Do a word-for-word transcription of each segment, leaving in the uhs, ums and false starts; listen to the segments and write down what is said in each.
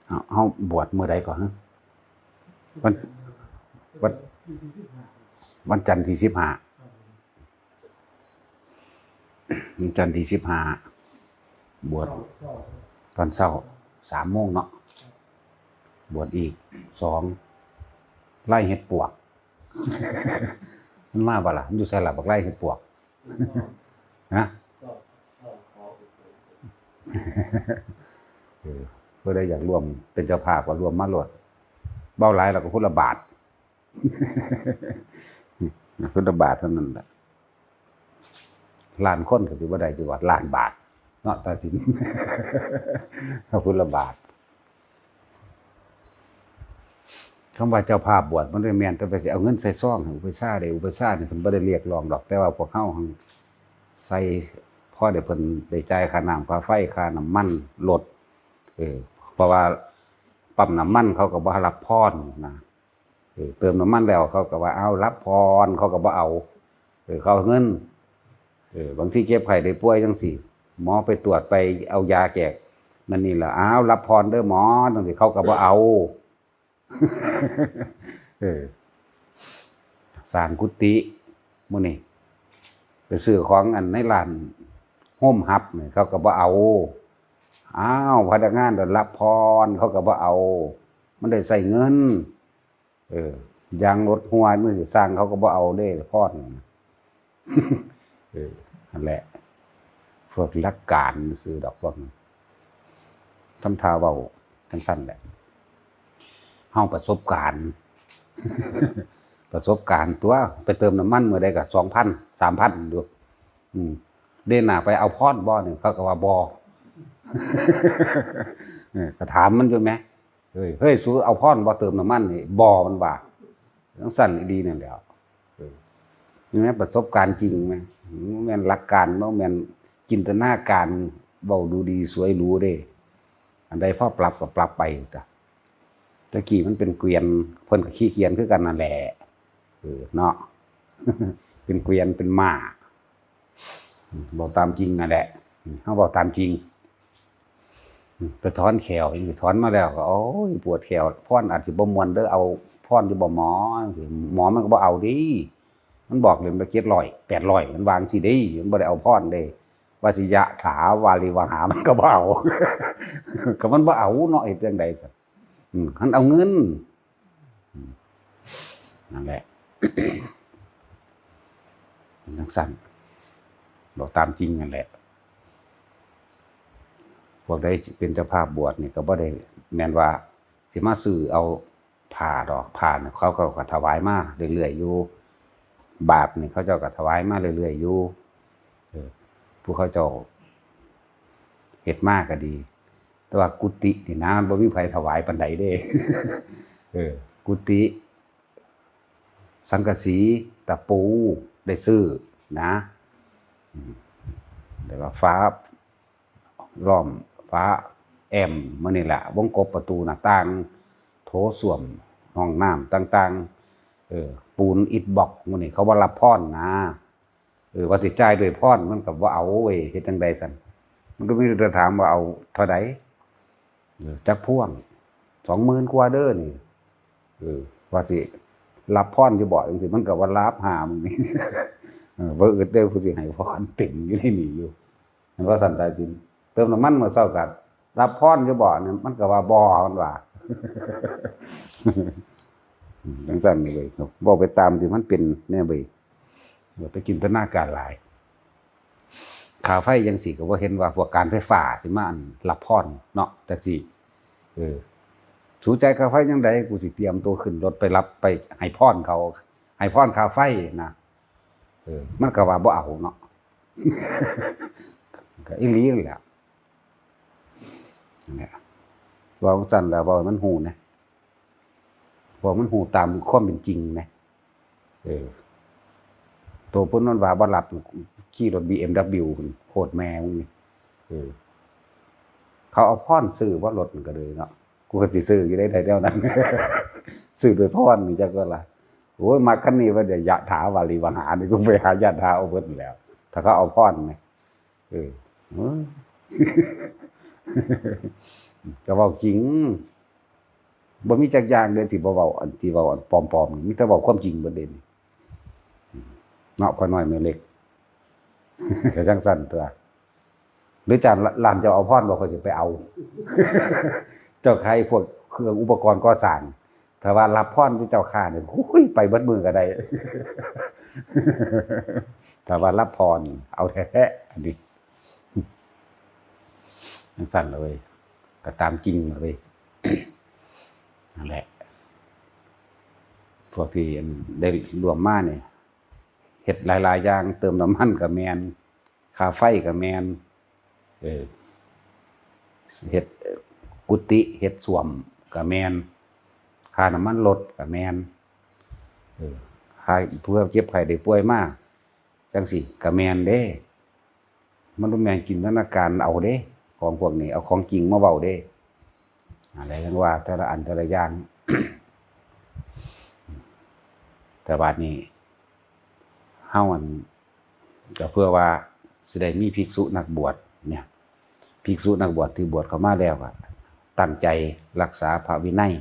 เฮาเฮาบวชมื้อใดก่อนฮะ วัน วัน วันจันทร์ที่สิบห้า วันจันทร์ที่สิบห้า บวชตอนเช้า สามโมงเนาะ บวชอีกสอง ไล่เห็ดปวก มันมาบ่ล่ะ มันอยู่ไสล่ะ บักไล่เห็ดปวก ฮะ เออ ผู้ใดอยากร่วมเป็นเจ้าภาพก็ร่วมมาโลด เว้าหลายแล้วก็พุทธบาท พุทธบาทเท่านั้นแหละ ล้านคนก็สิบ่ได้อยู่ว่าล้านบาท เนาะ ตัดสิน พุทธบาท คำว่าเจ้าภาพบวชมันบ่แม่นแต่ไปสิเอาเงินใส่ซองให้อุปัชฌาย์เด้ อุปัชฌาย์นี่เพิ่นบ่ได้เรียกร้องดอก แต่ว่าพวกเฮาหั่นใส่ พอได้เพิ่นได้จ่ายค่าน้ำค่าไฟ ค่าน้ำมันรถ เออ เพราะว่าปั๊มน้ำมันเขาก็บ่รับพรนะ เออ เติมน้ำมันแล้วเขาก็ว่า "เอา รับพร" เขาก็บ่เอา เออ เขาเอาเงิน เออ บางทีเจ็บไข้ได้ป่วยจังซี้ หมอไปตรวจไปเอายาแจก นั่นนี่ล่ะ "เอา รับพรเด้อหมอ" จังซี้ เขาก็บ่เอา เออ สร้างกุฏิ มื้อนี้ ไปซื้อของอันในร้านโฮมฮับนี่ เขาก็บ่เอา อ้าว พนักงานก็รับพร เขาก็บ่เอา มันได้ใช้เงิน เออ ยางรถหัว มื้อนี้สร้างเขาก็บ่เอาเด้ พร เออ นั่นแหละ พวกหลักการซื่อดอกพวกนั้น ทำท่าเว้าจั่งซั้นแหละ เฮาประสบการณ์ ประสบการณ์ตัว ไปเติมน้ำมันมื้อใดก็สองพัน สามพันอยู่ อืม เด้หน้าไปเอาพรบ่นี่ เขาก็ว่าบ่ เออ ก็ถามมันอยู่แหม เฮ้ย เฮ้ย สูเอาพรบ่เติมน้ำมันนี่ บ่ มันว่า จั่งซั้นอีหลีนั่นแหละ เออ นี่แม่นประสบการณ์จริงไหม บ่แม่นหลักการ บ่แม่นจินตนาการ เว้าดูดีสวยหรูเด้ อันใดพอปรับก็ปรับไปจ้ะ แต่กี้มันเป็นเกวียน เพิ่นก็ขี่เกวียนคือกันนั่นแหละ เออ เนาะ เป็นเกวียน เป็นม้า อืม เว้าตามจริงนั่นแหละ อืม เฮาเว้าตามจริง อืม ไปถอนแข้ว ถอนมาแล้วก็ โอ้ย ปวดแข้ว พรอาจสิบ่ม่วนเด้อ เอาพรอยู่บ่หมอ หมอมันก็บ่เอาเด้ มันบอกเล่นไป เจ็ดร้อย แปดร้อย มันว่าจั่งซี้เด้ มันบ่ได้เอาพรเด้ ว่าสิยะถาวาริวหา มันก็บ่เอา ก็มันบ่เอาเนาะ เฮ็ดจั่งใด๋ อืม คันเอาเงิน อืม นั่นแหละ เป็นจั่งซั้น บอกตามจริงนั่นแหละ พวกใดเป็นเจ้าภาพบวชนี่ก็บ่ได้แม่นว่าสิมาซื้อเอาผ้าดอก ผ้านี่เขาก็ ก็ถวายมาเรื่อยๆอยู่ บาตรนี่เขาเจ้าก็ถวายมาเรื่อยๆอยู่ เออ ผู้เขาเจ้าเฮ็ดมาก็ดี แต่ว่ากุฏินี่นะ มันบ่มีไผถวายปานใดเด้ เออ กุฏิ สังกะสี ตะปู ได้ซื้อนะ อืม แล้วก็ฝาล้อม ฝาแอม มื้อนี่แหละ วงกบ ประตู หน้าต่าง โถส้วม ห้องน้ำต่างๆ เออ ปูนอิฐบล็อก มื้อนี้เขาบ่รับพรนะ เออ ว่าสิจ่ายด้วยพร มันก็บ่เอาเว้ย เฮ็ดจั่งใด๋ซั้น มันก็มีแต่ถามว่าเอาเท่าใด๋ เออ จักพวง สองหมื่นกว่าเด้อนี่ เออ ว่าสิรับพรอยู่บ่ จั่งซี้ มันก็ว่ารับหามึงนี่ เออ บ่อึดเด้อ ผู้สิให้พร เต็มอยู่ในนี่อยู่ แม่นบ่ สันตาจิน เติมน้ำมันมื้อเช้าก็รับพรอยู่บ่เนี่ย มันก็ว่าบ่ มันว่า จั่งซั้นเว้ย เว้าไปตามที่มันเป็นแน่เว้ย อย่าไปจินตนาการหลาย ค่าไฟจั่งซี้ก็บ่เห็นว่าพวกการไฟฟ้าสิมาอันรับพรเนาะ จั่งซี้ เออ สูจ่ายค่าไฟจั่งใด กูสิเตรียมตัวขึ้นรถไปรับ ไปให้พรเขา ให้พรค่าไฟนะ เออ มันก็ว่าบ่เอาเนาะ ก็อีหลีนั่นแหละ นั่นแหละ เว้าจั่งซั้นแล้ว เว้าให้มันฮู้นะ เว้าให้มันฮู้ตามความเป็นจริงนะ เออ โตเพิ่นมันว่าบ่รับ ขี่รถ บีเอ็มดับเบิลยู พุ่น โคตรแม่มึงนี่ เออ เขาเอาพรซื้อบ่ รถมันก็เลยเนาะ กูก็สิซื้ออยู่ได้ ได้แนวนั้น ซื้อด้วยพรนี่จักว่าล่ะ โอ้ย มักคันนี้ว่าเดี๋ยวยะถาวาริวหานี่ กูไปหายะถาเอาเบิดแล้ว ถ้าเขาเอาพรนี่ เออ เออ ก็เว้าจริง บ่มีจักอย่างเด้ที่บ่เว้า อันที่เว้าอันปลอมๆนี่ มีแต่เว้าความจริงเบิดเด้นี่ เนาะ พ่อน้อยแม่เล็ก ก็จั่งซั่นตั่ว หรือจานร้านเจ้าเอาพรบ่ ข้อยสิไปเอา เจ้าขายพวกเครื่องอุปกรณ์ก่อสร้าง ถ้าว่ารับพรที่เจ้าค้านี่ โอ้ย ไปเบิดมื้อก็ได้ ถ้าว่ารับพร เอาแท้ๆ อันนี้ จั่งซั่นเลย ก็ตามจริงเลย นั่นแหละ พวกที่ได้ร่วมมาเนี่ย เฮ็ดหลายๆอย่าง เติมน้ำมันก็แม่น ค่าไฟก็แม่น เออ เฮ็ดกุฏิ เฮ็ดส้วมก็แม่น ค่าน้ำมันรถก็แม่น เออ ค่าเพื่อเจ็บไข้ได้ป่วยมา จั่งซี้ก็แม่นเด้ มันบ่แม่นจินตนาการเอาเด้ ของพวกนี้ เอาของจริงมาเว้าเด้ อะไรจั่งว่าแต่ละอันแต่ละอย่าง แต่บาดนี้ เฮาอัน ก็เพื่อว่าสิได้มีภิกษุนักบวชเนี่ย ภิกษุนักบวชที่บวชเข้ามาแล้วก็ตั้งใจรักษาพระวินัย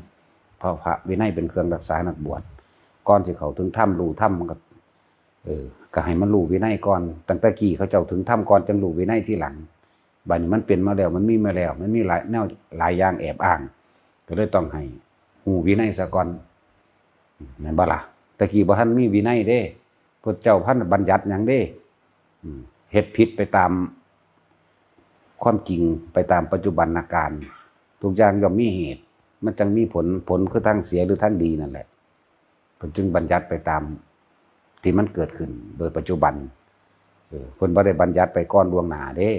เพราะพระวินัยเป็นเครื่องรักษานักบวช ก่อนสิเข้าถึงธรรม รู้ธรรม มันก็ เออ ก็ให้มันรู้วินัยก่อน ตั้งแต่กี้เขาเจ้าถึงธรรมก่อน จั่งรู้วินัยทีหลัง บัดนี้มันเป็นมาแล้ว มันมีมาแล้ว มันมีหลายแนวหลายอย่างแอบอ้าง ก็เลยต้องให้รู้วินัยซะก่อน แม่นบ่ล่ะ? แต่กี้บ่ทันมีวินัยเด้ พระเจ้าพันบัญญัติหยังเด้ อืม เฮ็ดผิดไปตามความจริง ไปตามปัจจุบันอาการ ทุกอย่างย่อมมีเหตุ มันจั่งมีผล ผลคือทางเสียหรือทางดีนั่นแหละ เพิ่นจึงบัญญัติไปตามที่มันเกิดขึ้นโดยปัจจุบัน เออ เพิ่นบ่ได้บัญญัติไปก่อนล่วงหน้าเด้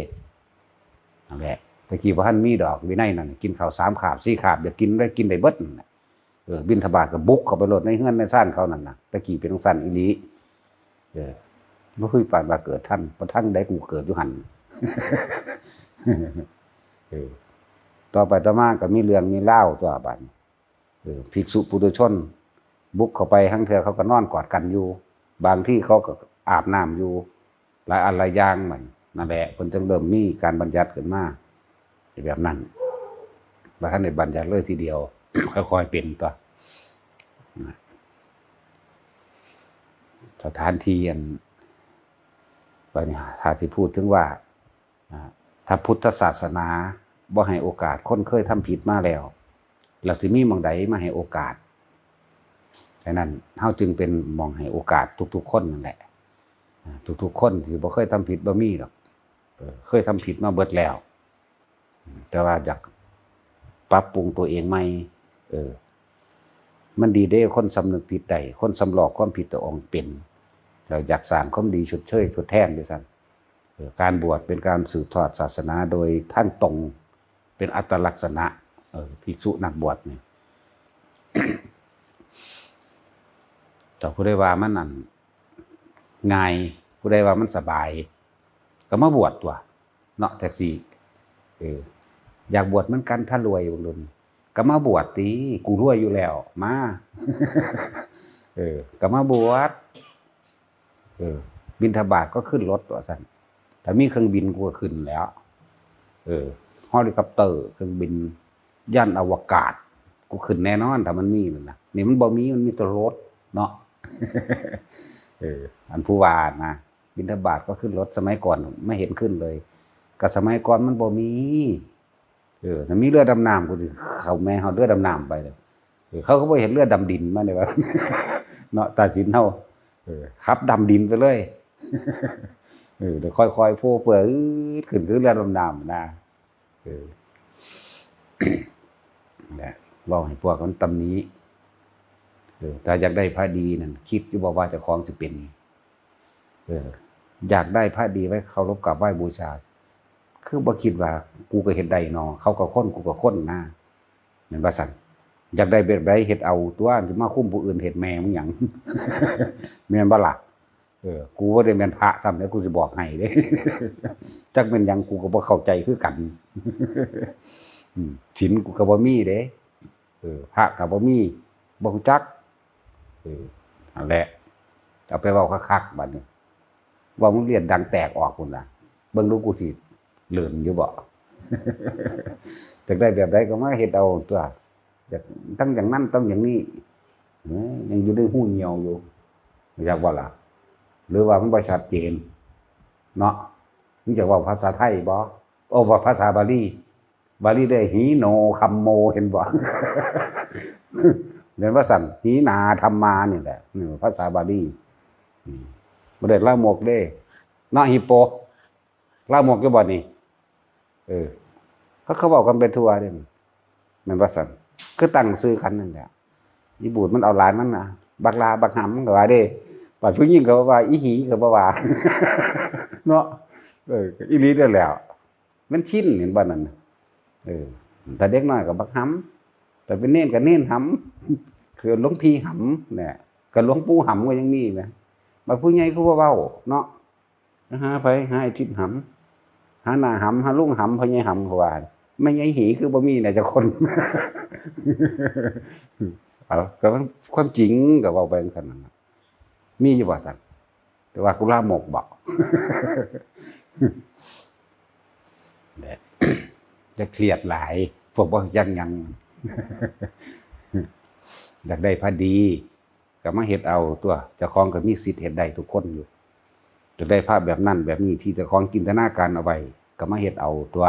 นั่นแหละ แต่กี้บ่ทันมีดอกวินัยนั่น กินข้าวสามคาบ สี่คาบ อยากกินได้กินได้เบิดนั่นแหละ เออ บิณฑบาตก็บุกเข้าไปโลดในเฮือนในซานเขานั่นน่ะ แต่กี้เป็นจั่งซั้นอีหลี เออ บ่คือปานว่าเกิดทัน บ่ทันได้กูเกิดอยู่หั่น เออ ต่อไปต่อมาก็มีเรื่องมีราวตั๊วบัดนี้ เออ ภิกษุปุถุชน บุกเข้าไป ลางเทื่อเขาก็นอนกอดกันอยู่ บางทีเขาก็อาบน้ำอยู่ หลายอันหลายอย่าง มันนั่นแหละ เพิ่นจึงเริ่มมีการบัญญัติขึ้นมาแบบนั้น บ่ทันได้บัญญัติเลยทีเดียว ค่อยๆเป็นตั๊ว สถานที่อัน บัดนี้ถ้าสิพูดถึงว่า อ่า ถ้าพุทธศาสนาบ่ให้โอกาสคนเคยทำผิดมาแล้ว แล้วสิมีหม่องใดมาให้โอกาส? ฉะนั้นเฮาจึงเป็นหม่องให้โอกาสทุกๆคนนั่นแหละ อ่า ทุกๆคนที่บ่เคยทำผิดบ่มีดอก เออ เคยทำผิดมาเบิดแล้ว แต่ว่าอยากปรับปรุงตัวเองใหม่ เออ มันดีเด้ คนสำนึกผิดได้ คนสำลอกความผิดตัวเองเป็น แล้วอยากสร้างความดีชดเชยทดแทนด้วยซ้ำ เออ การบวชเป็นการสืบทอดศาสนาโดยทางตรง เป็นอัตลักษณะ เออ ภิกษุนักบวชนี่ แต่ผู้ใดว่ามันนั่นง่าย ผู้ใดว่ามันสบาย ก็มาบวชตั๊ว เนาะ แท็กซี่ เออ อยากบวชเหมือนกัน ถ้ารวย บางรุ่น ก็มาบวชติ กูรวยอยู่แล้ว มา เออ ก็มาบวช เออ บิณฑบาตก็ขึ้นรถว่าซั่น ถ้ามีเครื่องบินกูก็ขึ้นแล้ว เออ เฮลิคอปเตอร์ เครื่องบิน ยานอวกาศ กูขึ้นแน่นอน ถ้ามันมีนั่นนะ นี่มันบ่มี มันมีแต่รถเนาะ เออ อันผู้ว่านะ บิณฑบาตก็ขึ้นรถ สมัยก่อนไม่เห็นขึ้นเลย ก็สมัยก่อนมันบ่มี เออ ถ้ามีเรือดำน้ำ กูสิเข้าแม่เฮาเรือดำน้ำไปเลย เออ เขาก็บ่เห็นเรือดำดินมาเลยว่า เนาะ ตาสินเฮา เออ ขับดำดินไปเลย เออ เดี๋ยวค่อยๆโฟเฟื่อยอืดขึ้นคือเรือดำน้ำนะ เออ แหละ เว้าให้พวกมันตำหนิ เออ ถ้าอยากได้พระดีนั่น คิดอยู่บ่ว่าเจ้าของสิเป็น เออ อยากได้พระดีไว้เคารพกราบไหว้บูชา คือบ่คิดว่ากูก็เฮ็ดได้เนาะ เขาก็คน กูก็คนนะ แม่นว่าซั่น อยากได้แบบใดเฮ็ดเอาตั๊ว สิมาคุมผู้อื่นเฮ็ดแม่มึงหยัง แม่นบ่ล่ะ? เออ กูบ่ได้แม่นพระซ้ำเด้ กูสิบอกให้เด้ จักแม่นหยังกูก็บ่เข้าใจคือกัน อืม ศีลกูก็บ่มีเด้ เออ พระก็บ่มี บ่รู้จัก เออ นั่นแหละ เอาไปเว้าคักๆ บัดนี้ เว้าโรงเรียนดังแตกออกพู้นล่ะ เบิ่งดูกูสิเลินอยู่บ่ จักได้แบบใดก็มาเฮ็ดเอาตั๊ว อยาก ต้องอย่างนั้นต้องอย่างนี้ เอ้ย ยังอยู่ในหูเหี่ยวอยู่ อยากว่าล่ะ หรือว่ามันบ่ชัดเจน เนาะ มันจะเว้าภาษาไทยบ่ โอ้ ว่าภาษาบาลี บาลีได้ หิโนคัมโม เห็นบ่ เรียนว่าสั่น หินาธัมมานี่แหละ นี่ภาษาบาลีอืมบ่ได้ลามกเด้ เนาะ ฮิปโป ลามกอยู่บ่นี่ เออ เขา เขาเว้ากันไปทั่วเด้ แม่นว่าสั่น คือตั้งชื่อกันนั่นแหละ อีบูดมันเอาหลานมันนะ บักลา บักหำก็ว่าเด้ บาดผู้หญิงก็ว่า อีหีก็บ่ว่า เนาะ เออ อีหลีเด้อแหล้ว มันชิน เห็นบ่นั่นน่ะ เออ ถ้าเด็กน้อยก็บักหำ ถ้าเป็นเณรก็เณรหำ คือหลวงพี่หำเนี่ย ก็หลวงปู่หำก็ยังมีนะ บาดผู้ใหญ่คือบ่เว้า เนาะ หาไผ หาไอ้ทิศหำ หาน้าหำ หาลุงหำ พ่อใหญ่หำ เขาว่า แม่ใหญ่หีคือบ่มีนะจักคน เอา ก็มันความจริงก็เว้าไปจั่งซั้นนั่นล่ะ มีอยู่บ่ซั่น แต่ว่ากูลามกบ่ อย่าเครียดหลาย พวกบ่จักหยัง อยากได้พระดี ก็มาเฮ็ดเอาตั๊ว เจ้าของก็มีสิทธิ์เฮ็ดได้ทุกคนอยู่ จะได้พระแบบนั้นแบบนี้ที่เจ้าของจินตนาการเอาไว้ ก็มาเฮ็ดเอาตั๊ว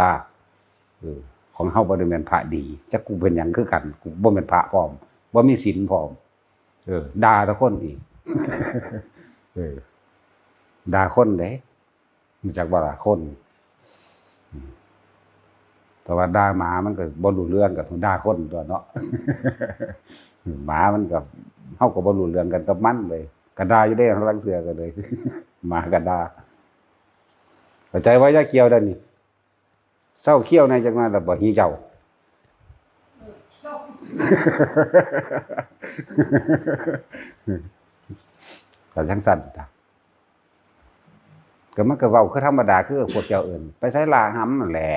เออ ของเฮาบ่ได้แม่นพระดี จักกูเป็นหยังคือกัน กูบ่แม่นพระพร้อม บ่มีศีลพร้อม เออ ด่าแต่คนอีก เออ ด่าคนเด้ รู้จักบ่ล่ะ คน อืม แต่ว่าด่าหมามันก็บ่รู้เรื่อง ก็ต้องด่าคนตั๊วเนาะ หมามันก็ เฮาก็บ่รู้เรื่องกันกับมันเลย ก็ด่าอยู่เด้ ลางเทื่อก็เลย หมาก็ด่า เข้าใจว่าอย่าเคี้ยวเด้อนี่ เซาเคี้ยวแหน่จักหน่อยล่ะบ่ หีเจ้า ก็จั่งซั้นจ้ะ ก็มันก็เว้าคือธรรมดา คือพวกเจ้าเอิ้น ไปไสล่ะ หำนั่นแหละ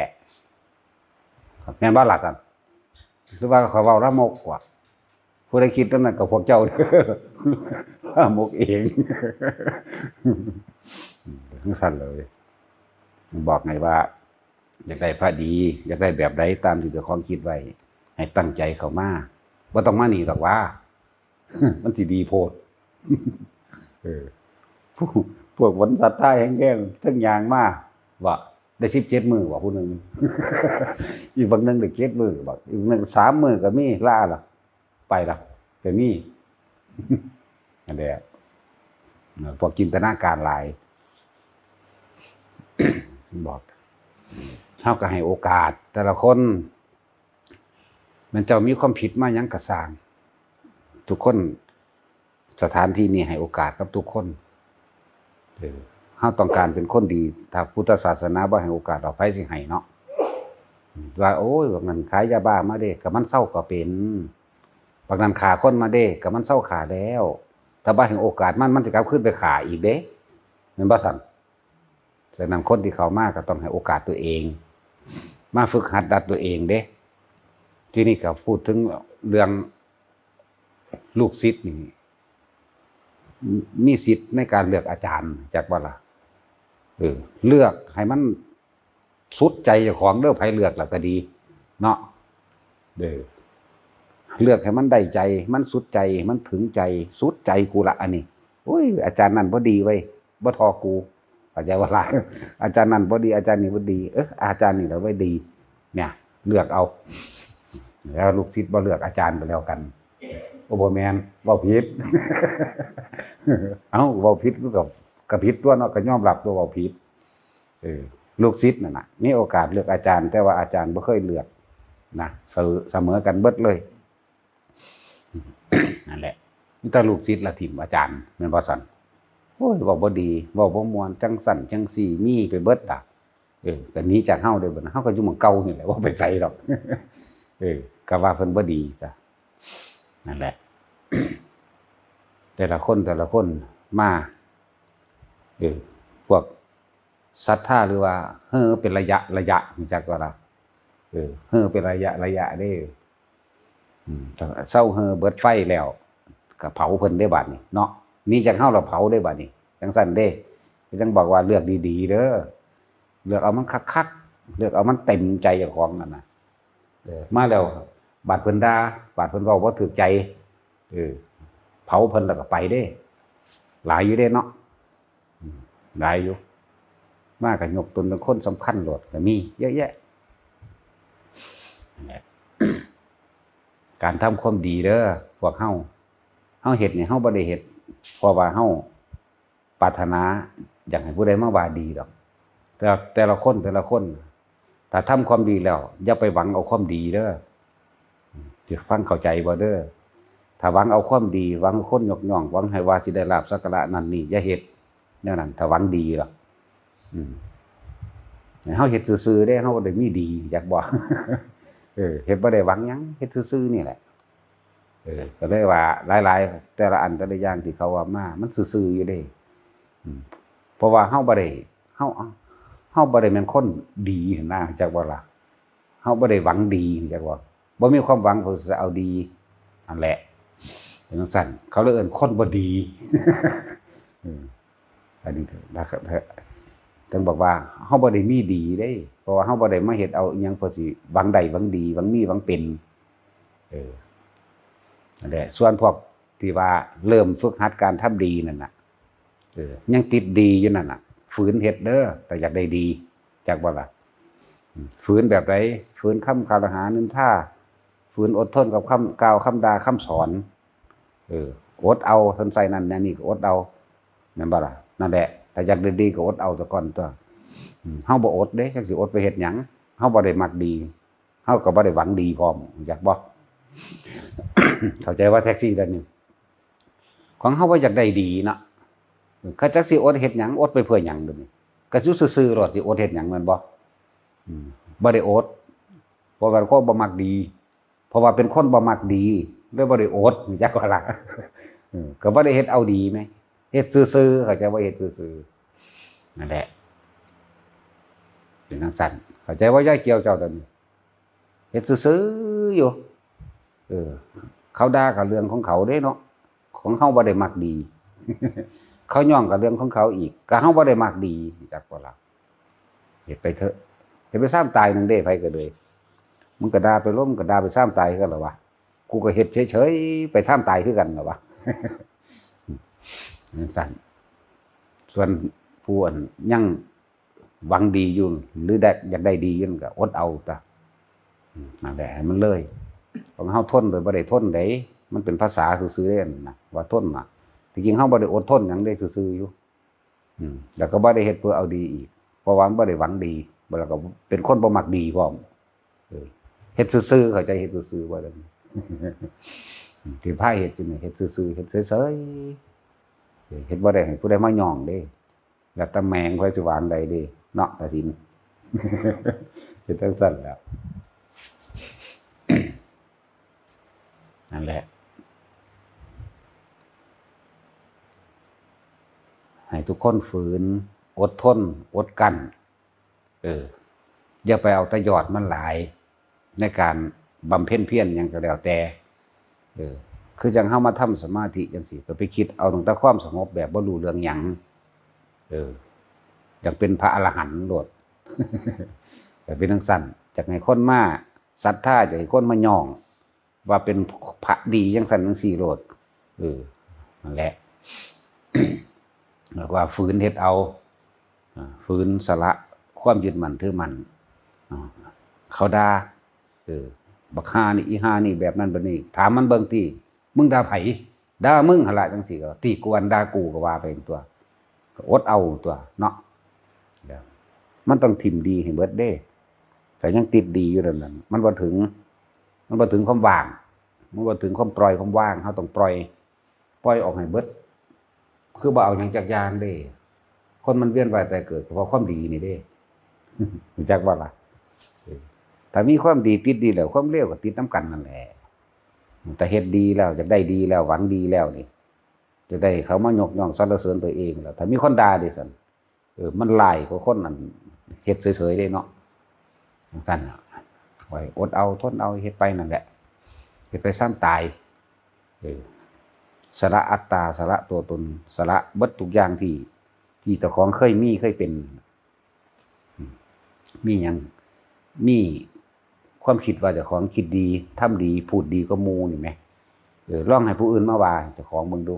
แม่นบ่ล่ะซั่น หรือว่าข้อยเว้าลามกกว่า ผู้ใดคิดจั่งนั้นก็พวกเจ้าเด้อ ลามกเอง จั่งซั้นเลย บอกไงว่า อยากได้พระดี อยากได้แบบใดตามที่เจ้าของคิดไว้ ให้ตั้งใจเข้ามา บ่ต้องมานี่ดอกว่า มันสิดีโพด เออ พวก พวกมันศรัทธาแฮงๆ เทิงย่างมา ว่าได้สิบเจ็ดมื้อ ว่าผู้หนึ่ง อีกบางหนึ่งได้เจ็ดมื้อ บอกอีกหนึ่งสามมื้อก็มี ลาละ ไปละ ก็มี อันเดียว พวกจินตนาการหลาย บอก เฮาก็ให้โอกาสแต่ละคน แม่นเจ้ามีความผิดมาหยังก็ซ่าง ทุกคน สถานที่นี้ให้โอกาสกับทุกคน เออ เฮาต้องการเป็นคนดี ถ้าพุทธศาสนาบ่ให้โอกาส เอาไผสิให้เนาะ ว่า โอ้ย บักนั้นขายยาบ้ามาเด้ ก็มันเซาก็เป็น บักนั้นฆ่าคนมาเด้ ก็มันเซาฆ่าแล้ว ถ้าบ่ให้โอกาสมัน มันสิกลับคืนไปฆ่าอีกเด้ แม่นบ่ซั่น ฉะนั้นคนที่เข้ามาก็ต้องให้โอกาสตัวเอง มาฝึกหัดดัดตัวเองเด้ ทีนี้ก็พูดถึงเรื่องลูกศิษย์นี่ มีสิทธิ์ในการเลือกอาจารย์ จักบ่ล่ะ เออ เลือกให้มันสุดใจเจ้าของเด้อ ไผเลือกแล้วก็ดี เนาะ เออ เลือกให้มันได้ใจ มันสุดใจ มันถึงใจ สุดใจกูละอันนี้ โอ้ย อาจารย์นั่นบ่ดีเว้ย บ่ทอกู เข้าใจบ่ล่ะ อาจารย์นั่นบ่ดี อาจารย์นี่บ่ดี เออ อาจารย์นี่แหละเว้ยดี เนี่ย เลือกเอา แล้วลูกศิษย์บ่เลือกอาจารย์ก็แล้วกัน โอ้ บ่แม่น เว้าผิด เอ้า เว้าผิดมันก็ ก็ผิดตั๊วเนาะ ก็ยอมรับตั๊วเว้าผิด เออ ลูกศิษย์นั่นน่ะ มีโอกาสเลือกอาจารย์ แต่ว่าอาจารย์บ่เคยเลือกนะ เสมอ เสมอกันเบิดเลย นั่นแหละ มีแต่ลูกศิษย์ละถิ่มอาจารย์ แม่นบ่ซั่น โอ้ย เว้าบ่ดี เว้าบ่ม่วน จั่งซั้นจั่งซี้ มีไปเบิดล่ะ เออ ก็หนีจากเฮาเด้อบัดนี้ เฮาก็อยู่หม่องเก่านี่แหละ บ่ไปไสดอก เออ ก็ว่าเพิ่นบ่ดีจ้ะ นั่นแหละ แต่ละคน แต่ละคนมา เออ พวกศรัทธาหรือว่าเห่อเป็นระยะระยะ รู้จักบ่ล่ะ เออ เห่อเป็นระยะระยะเด้ อืม เซาเห่อเบิดไฟแล้ว ก็เผาเพิ่นเด้บัดนี้เนาะ หนีจากเฮาแล้วเผาเด้บัดนี้ จั่งซั้นเด้ ก็จั่งบอกว่าเลือกดีๆ เด้อ เลือกเอามันคักๆ เลือกเอามันเต็มใจเจ้าของนั่นน่ะ เออ มาแล้ว บาดเพิ่นด่า บาดเพิ่นเว้าบ่ถูกใจ เออ เผาเพิ่นแล้วก็ไปเด้ หลายอยู่เด้เนาะ อืม หลายอยู่ มาก็ยกตนเป็นคนสำคัญโลดก็มีเยอะแยะ นั่นแหละ การทำความดีเด้อ พวกเฮา เฮาเฮ็ดนี่ เฮาบ่ได้เฮ็ด เพราะว่าเฮาปรารถนาอยากให้ผู้ใดมาว่าดีดอก แต่ แต่ละคน แต่ละคน ถ้าทำความดีแล้ว อย่าไปหวังเอาความดีเด้อ สิฟังเข้าใจบ่เด้อ ถ้าหวังเอาความดี หวังคนยกย่อง หวังให้ว่าสิได้ลาภสักการะนั่นนี่ อย่าเฮ็ดแนวนั้น ถ้าหวังดีล่ะ อืม เฮาเฮ็ดซื่อๆเด้ เฮาบ่ได้มีดี จักบ่ เออ เฮ็ดบ่ได้หวังหยัง เฮ็ดซื่อๆนี่แหละ เออ ก็เลยว่าหลายๆ แต่ละอันแต่ละอย่างที่เขาว่ามา มันซื่อๆอยู่เด้ อืม เพราะว่าเฮาบ่ได้ เฮา เฮาบ่ได้แม่นคนดีหั้นนะ จักบ่ล่ะ เฮาบ่ได้หวังดี จักบ่ บ่มีความหวังเพื่อสิเอาดี นั่นแหละ เป็นจั่งซั้น เขาเลยเอิ้นคนบ่ดี อืม อันนี้ ต้องบอกว่า เฮาบ่ได้มีดีเด้ เพราะว่าเฮาบ่ได้มาเฮ็ดเอาอิหยังเพื่อสิหวังได้หวังดี หวังมีหวังเป็น เออ นั่นแหละ ส่วนพวกที่ว่าเริ่มฝึกหัดการทำดีนั่นน่ะ เออ ยังติดดีอยู่นั่นน่ะ ฝืนเฮ็ดเด้อ ถ้าอยากได้ดี จักบ่ล่ะ อืม ฝืนแบบใด ฝืนคำกล่าวหานินทา ฝืนอดทนกับคำกล่าวคำด่าคำสอน เออ อดเอา เพิ่นใส่นั่นแนวนี้ก็อดเอา แม่นบ่ล่ะ นั่นแหละ ถ้าอยากได้ดีก็อดเอาซะก่อนตั๊ว อืม เฮาบ่อดเด้ จักสิอดไปเฮ็ดหยัง เฮาบ่ได้มักดี เฮาก็บ่ได้หวังดีพร้อม จักบ่ เข้าใจว่าแท็กซี่คันนี้ ของเฮาบ่อยากได้ดีเนาะ เออ คันจักสิอดเฮ็ดหยัง อดไปเพื่อหยังเดี๋ยวนี้ ก็อยู่ซื่อๆโลด สิอดเฮ็ดหยังแม่นบ่ อืม บ่ได้อด เพราะว่าคนบ่มักดี เพราะว่าเป็นคนบ่มักดี เลยบ่ได้อด จักว่าล่ะ เออ ก็บ่ได้เฮ็ดเอาดีแหม เฮ็ดซื่อๆ เข้าใจว่าเฮ็ดซื่อๆ นั่นแหละ เป็นจั่งซั้น เข้าใจว่ายายเกี่ยวเจ้าตอนนี้ เฮ็ดซื่อๆอยู่ เออ เขาด่าก็เรื่องของเขาเด้เนาะ ของเฮาบ่ได้มักดี เขาย่องก็เรื่องของเขาอีก ก็เฮาบ่ได้มักดี จักบ่ล่ะ เฮ็ดไปเถอะ เฮ็ดไปซ่ามตายหนึ่งเด้ ไผก็เลย มึงก็ด่าไปโลด มึงก็ด่าไปซ่ามตายคือกันล่ะวะ กูก็เฮ็ดเฉยๆ ไปซ่ามตายคือกันล่ะวะ จั่งซั้น ส่วนผู้อันยังหวังดีอยู่ หรือได้ อยากได้ดีอยู่นั่นก็อดเอาตั๊ว อืม นั่นแหละ ให้มันเลย ของเฮาทนโดยบ่ได้ทนเด้ มันเป็นภาษาซื่อๆเด้นะ ว่าทนน่ะ ที่จริงเฮาบ่ได้อดทนหยังเด้ ซื่อๆอยู่ อืม แล้วก็บ่ได้เฮ็ดเพื่อเอาดีอีก เพราะว่ามันบ่ได้หวังดี แล้วก็เป็นคนบ่มักดีพร้อม เออ เฮ็ดซื่อๆ เข้าใจ เฮ็ดซื่อๆ ว่าซั่น ที่พาเฮ็ดอยู่นี่ เฮ็ดซื่อๆ เฮ็ดเฉยๆ เออ เฮ็ดบ่ได้ให้ผู้ใดมาย่องเด้ แล้วแต่แม่งไผสิว่าจั่งใดเด้ เนาะ กฐิน เป็นจั่งซั้นแหละ นั่นแหละ ให้ทุกคนฝืน อดทน อดกลั้น เออ อย่าไปเอาแต่ยอดมันหลาย ในการบำเพ็ญเพียรหยังก็แล้วแต่ เออ คือจั่งเฮามาทำสมาธิจั่งซี้ ก็ไปคิดเอาตั้งแต่ความสงบแบบบ่รู้เรื่องหยัง เออ อยากเป็นพระอรหันต์โลด อยากเป็นจั่งซั้น อยากให้คนมาศรัทธา อยากให้คนมาย่อง ว่าเป็นพระดีจั่งซั้นจั่งซี้โลด เออ นั่นแหละ แล้วว่าฝืนเฮ็ดเอา อ่า ฝืนสละความยึดมั่นถือมั่น อ่า เขาด่า เออ บักห่านี่ อีห่านี่ แบบนั้นแบบนี้ ถามมันเบิ่งติ มึงด่าไผ ด่ามึงหั่นล่ะ จั่งซี้ก็ ติ กูอันด่ากูก็ว่าไปตั๊ว ก็อดเอาตั๊วเนาะ เดี๋ยว มันต้องถิ่มดีให้เบิดเด้ แต่ยังติดดีอยู่นั่นน่ะ มันบ่ถึง มันบ่ถึงความว่าง มันบ่ถึงความปล่อยความว่าง เฮาต้องปล่อย ปล่อยออกให้เบิด คือบ่เอาหยังจักอย่างเด้ คนมันเวียนว่ายตายเกิดก็เพราะความดีนี่เด้ รู้จักบ่ล่ะ เออ ถ้ามีความดีติดดีแล้ว ความเลวก็ติดนำกันนั่นแหละ แต่เฮ็ดดีแล้ว อยากได้ดีแล้ว หวังดีแล้วนี่ จะได้เขามายกย่องสรรเสริญตัวเองแล้ว ถ้ามีคนด่าเด้ซั่น เออ มันร้ายกว่าคนอันเฮ็ดเฉยๆเด้เนาะ จั่งซั้นน่ะ ไว้อดเอา ทนเอา เฮ็ดไปนั่นแหละ เฮ็ดไปซ่ามตาย เออ สละอัตตา สละตัวตน สละเบิดทุกอย่างที่ ที่เจ้าของเคยมี เคยเป็น อืม มีหยัง มี ความคิดว่าเจ้าของคิดดี ทำดี พูดดีกว่าหมู่นี่แหม เออ ลองให้ผู้อื่นมาว่าเจ้าของเบิ่งดู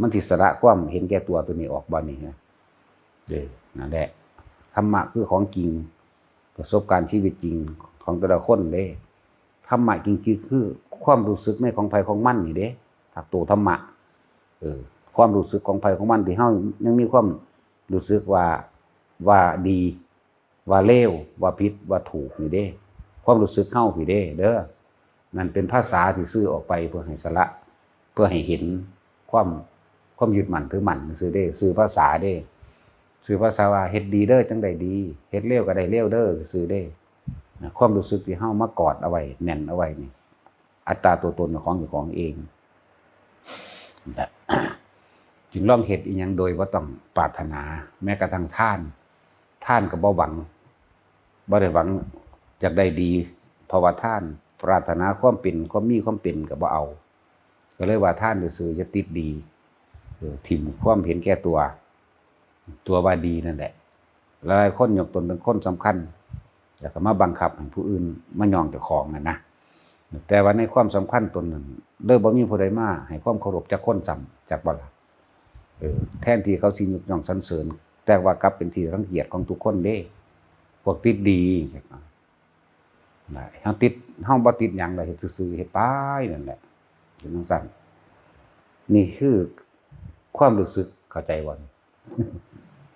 มันสิสละความเห็นแก่ตัวตัวนี้ออกบ่นี่นะ เออ นั่นแหละ ธรรมะคือของจริง ประสบการณ์ชีวิตจริงของแต่ละคนเด้ ธรรมะจริงๆ คือความรู้สึกในของไผของมันนี่เด้ ตัวธรรมะ เออ ความรู้สึกของไผของมันที่เฮายังมีความรู้สึกว่า ว่าดี ว่าเลว ว่าผิด ว่าถูกนี่เด้ ความรู้สึกเฮาพี้เด้ เด้อ นั่นเป็นภาษาที่สื่อออกไปเพื่อให้สละ เพื่อให้เห็นความ ความยึดมั่นถือมั่นซื่อเด้ สื่อภาษาเด้ สื่อภาษาว่าเฮ็ดดีเด้อจั่งได้ดี เฮ็ดเลวก็ได้เลวเด้อซื่อเด้ นะ ความรู้สึกที่เฮามากอดเอาไว้ แน่นเอาไว้นี่ อัตตาตัวตนของเจ้าของเองนะ จึงลองเฮ็ดอีหยังโดยบ่ต้องปรารถนา แม้กระทั่งทาน ทานก็บ่หวัง บ่ได้หวังอยากได้ดี เพราะว่าทาน ปรารถนาความเป็น ความมีความเป็นก็บ่เอา ก็เลยว่าทานซื่อๆ อย่าติดดี เออ ถิ่มความเห็นแก่ตัว ตัวว่าดีนั่นแหละ หลายคนยกตนเป็นคนสำคัญ แล้วก็มาบังคับให้ผู้อื่นมาย่องเจ้าของนั่นนะ แต่ว่าในความสำคัญตนนั้น เลยบ่มีผู้ใดมาให้ความเคารพจักคนซ้ำ จักบ่ล่ะ เออ แทนที่เขาสิยกย่องสรรเสริญ แต่ว่ากลับเป็นที่รังเกียจของทุกคนเด้ พวกติดดี นะ เฮาติด เฮาบ่ติดหยังล่ะ เฮ็ดซื่อๆ เฮ็ดไปนั่นแหละ เป็นจั่งซั้น นี่คือความรู้สึก เข้าใจบ่นี่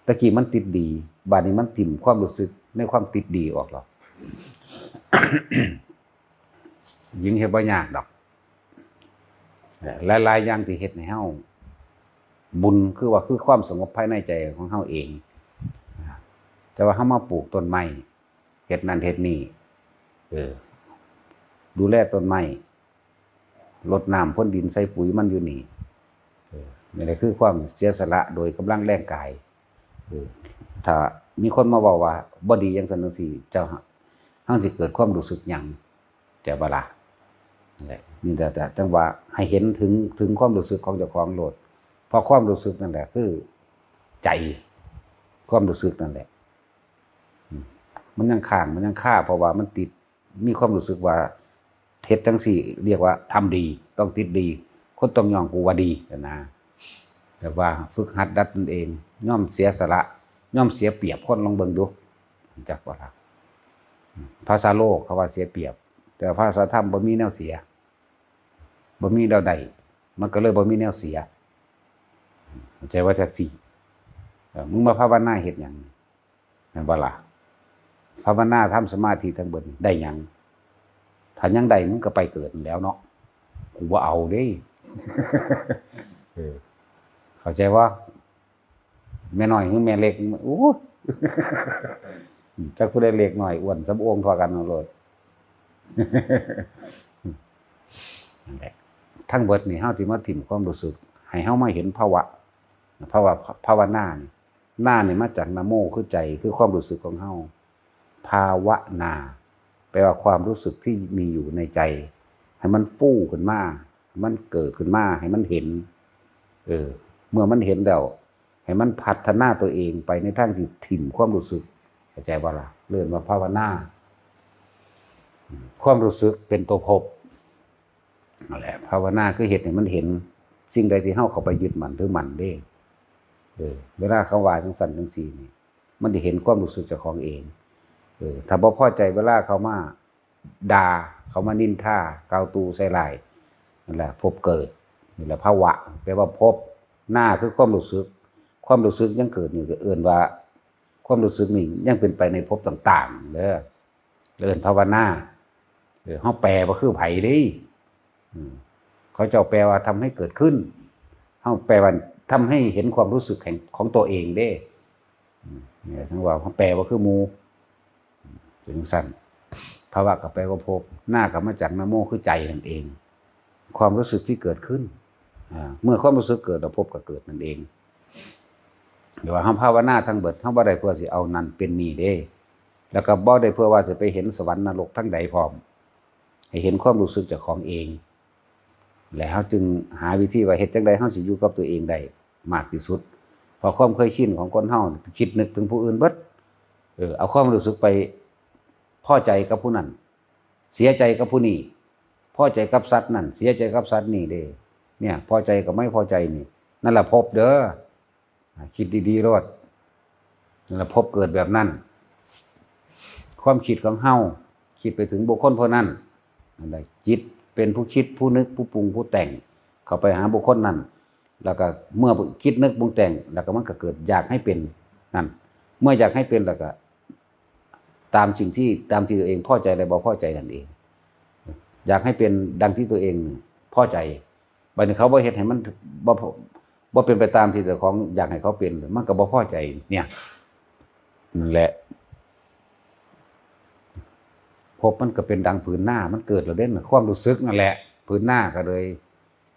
ตะกี้มันติดดี บาดนี้มันถิ่มความรู้สึกในความติดดีออกแล้ว ยิ่งเฮ็ดบ่ยากดอก หลายๆ อย่างที่เฮ็ดให้เฮา บุญคือว่าคือความสงบภายในใจของเฮาเอง แต่ว่าเฮามาปลูกต้นไม้ เฮ็ดนั่นเฮ็ดนี่ เออ ดูแลต้นไม้ รดน้ำพรวนดินใส่ปุ๋ยมันอยู่นี่ เออ นี่แหละคือความเสียสละโดยกำลังแรงกาย เออ ถ้ามีคนมาเว้าว่าบ่ดีจั่งซั้นจั่งซี้ เจ้า เฮาสิเกิดความรู้สึกหยัง แต่บ่ล่ะ นั่นแหละ นี่แหละ แต่จั่งว่าให้เห็นถึง ถึงความรู้สึกของเจ้าของโลด เพราะความรู้สึกนั่นแหละคือใจ ความรู้สึกนั่นแหละ อืม มันยังค้าง มันยังคา เพราะว่ามันติด มีความรู้สึกว่าเฮ็ดจั่งซี้เรียกว่าทำดี ต้องติดดี คนต้องย่องกูว่าดีนะ แต่ว่าฝึกหัดดัดตนเอง ยอมเสียสละ ยอมเสียเปรียบคน ลองเบิ่งดู จักบ่ล่ะ ภาษาโลกเขาว่าเสียเปรียบ แต่ภาษาธรรมบ่มีแนวเสีย บ่มีแนวได้ มันก็เลยบ่มีแนวเสีย เข้าใจว่าจั่งซี้ เออ มึงมาภาวนาเฮ็ดหยัง แม่นบ่ล่ะ ภาวนาทำสมาธิทั้งเบิดได้หยัง ถ้ายังได้มึงก็ไปเกิดนั่นแหล้วเนาะ กูบ่เอาเด้ เออ เข้าใจบ่ แม่น้อยคือแม่เล็ก โอ้ย จักผู้ใดเล็กน้อยอ้วนสำโองเท่ากันเอาโลด นั่นแหละ ทั้งเบิดนี่เฮาสิมาถิ่มความรู้สึก ให้เฮามาเห็นภาวะ ภาวะ ภาวนานี่ นานี่มาจากนะโม คือใจ คือความรู้สึกของเฮา ภาวนา แปลว่าความรู้สึกที่มีอยู่ในใจ ให้มันฟูขึ้นมา ให้มันเกิดขึ้นมา ให้มันเห็น เออ เมื่อมันเห็นแล้ว ให้มันพัฒนาตัวเองไปในทางที่ถิ่มความรู้สึก เข้าใจบ่ล่ะ เรียกว่าภาวนา ความรู้สึกเป็นตัวภพ นั่นแหละ ภาวนาคือเฮ็ดให้มันเห็น สิ่งใดที่เฮาเข้าไปยึดมั่นถือมั่นเด้ เออ เวลาเขาว่าจั่งซั้นจั่งซี้นี่ มันสิเห็นความรู้สึกเจ้าของเอง เออ ถ้าบ่พอใจเวลาเขามาด่า เขามานินทา กล่าวตู่ใส่ร้าย นั่นแหละ ภพเกิด นี่แหละภาวะ แปลว่าภพ นาคือความรู้สึก ความรู้สึกยังเกิดอยู่ ก็เอิ้นว่า ความรู้สึกนี่ยังเป็นไปในภพต่างๆ เด้อ เอิ้นภาวนา เออ เฮาแปลบ่คือไผเด้ อืม เขาเจ้าแปลว่าทำให้เกิดขึ้น เฮาแปลว่าทำให้เห็นความรู้สึกแห่ง ของตัวเองเด้ อืม เนี่ย ถึงว่าเฮาแปลบ่คือหมู่ เป็นจั่งซั้น ภาวะก็แปลว่าภพ นาก็มาจากนะโม คือใจนั่นเอง ความรู้สึกที่เกิดขึ้น อ่า เมื่อความรู้สึกเกิดแล้วภพก็เกิดนั่นเอง หรือว่าเฮาภาวนาทั้งเบิด เฮาบ่ได้เพื่อสิเอานั่นเป็นนี่เด้ แล้วก็บ่ได้เพื่อว่าสิไปเห็นสวรรค์นรกทั้งใดพร้อม ให้เห็นความรู้สึกเจ้าของเอง และเฮาจึงหาวิธีว่าเฮ็ดจั่งใดเฮาสิอยู่กับตัวเองได้มากที่สุด เพราะความเคยชินของคนเฮาคิดนึกถึงผู้อื่นเบิด เออ เอาความรู้สึกไปพอใจกับผู้นั้น เสียใจกับผู้นี้ พอใจกับสัตว์นั่น เสียใจกับสัตว์นี่เด้ เนี่ย พอใจกับไม่พอใจนี่ นั่นแหละภพเด้อ อ่า คิดดีๆโลด นั่นแหละภพเกิดแบบนั้น ความคิดของเฮา คิดไปถึงบุคคลผู้นั้น นั่นแหละ จิตเป็นผู้คิด ผู้นึก ผู้ปรุง ผู้แต่ง เข้าไปหาบุคคลนั้น แล้วก็เมื่อคิดนึกปรุงแต่ง แล้วก็มันก็เกิดอยากให้เป็นนั่น เมื่ออยากให้เป็นแล้วก็ ตามสิ่งที่ ตามที่ตัวเองพอใจและบ่พอใจนั่นเอง อยากให้เป็นดังที่ตัวเองพอใจ บัดนี้เขาบ่เฮ็ดให้มัน บ่ บ่เป็นไปตามที่เจ้าของอยากให้เขาเป็น มันก็บ่พอใจ เนี่ย นั่นแหละ ภพมันก็เป็นดังผืนนา มันเกิดแล้วเด้ ความรู้สึกนั่นแหละ ผืนนาก็เลย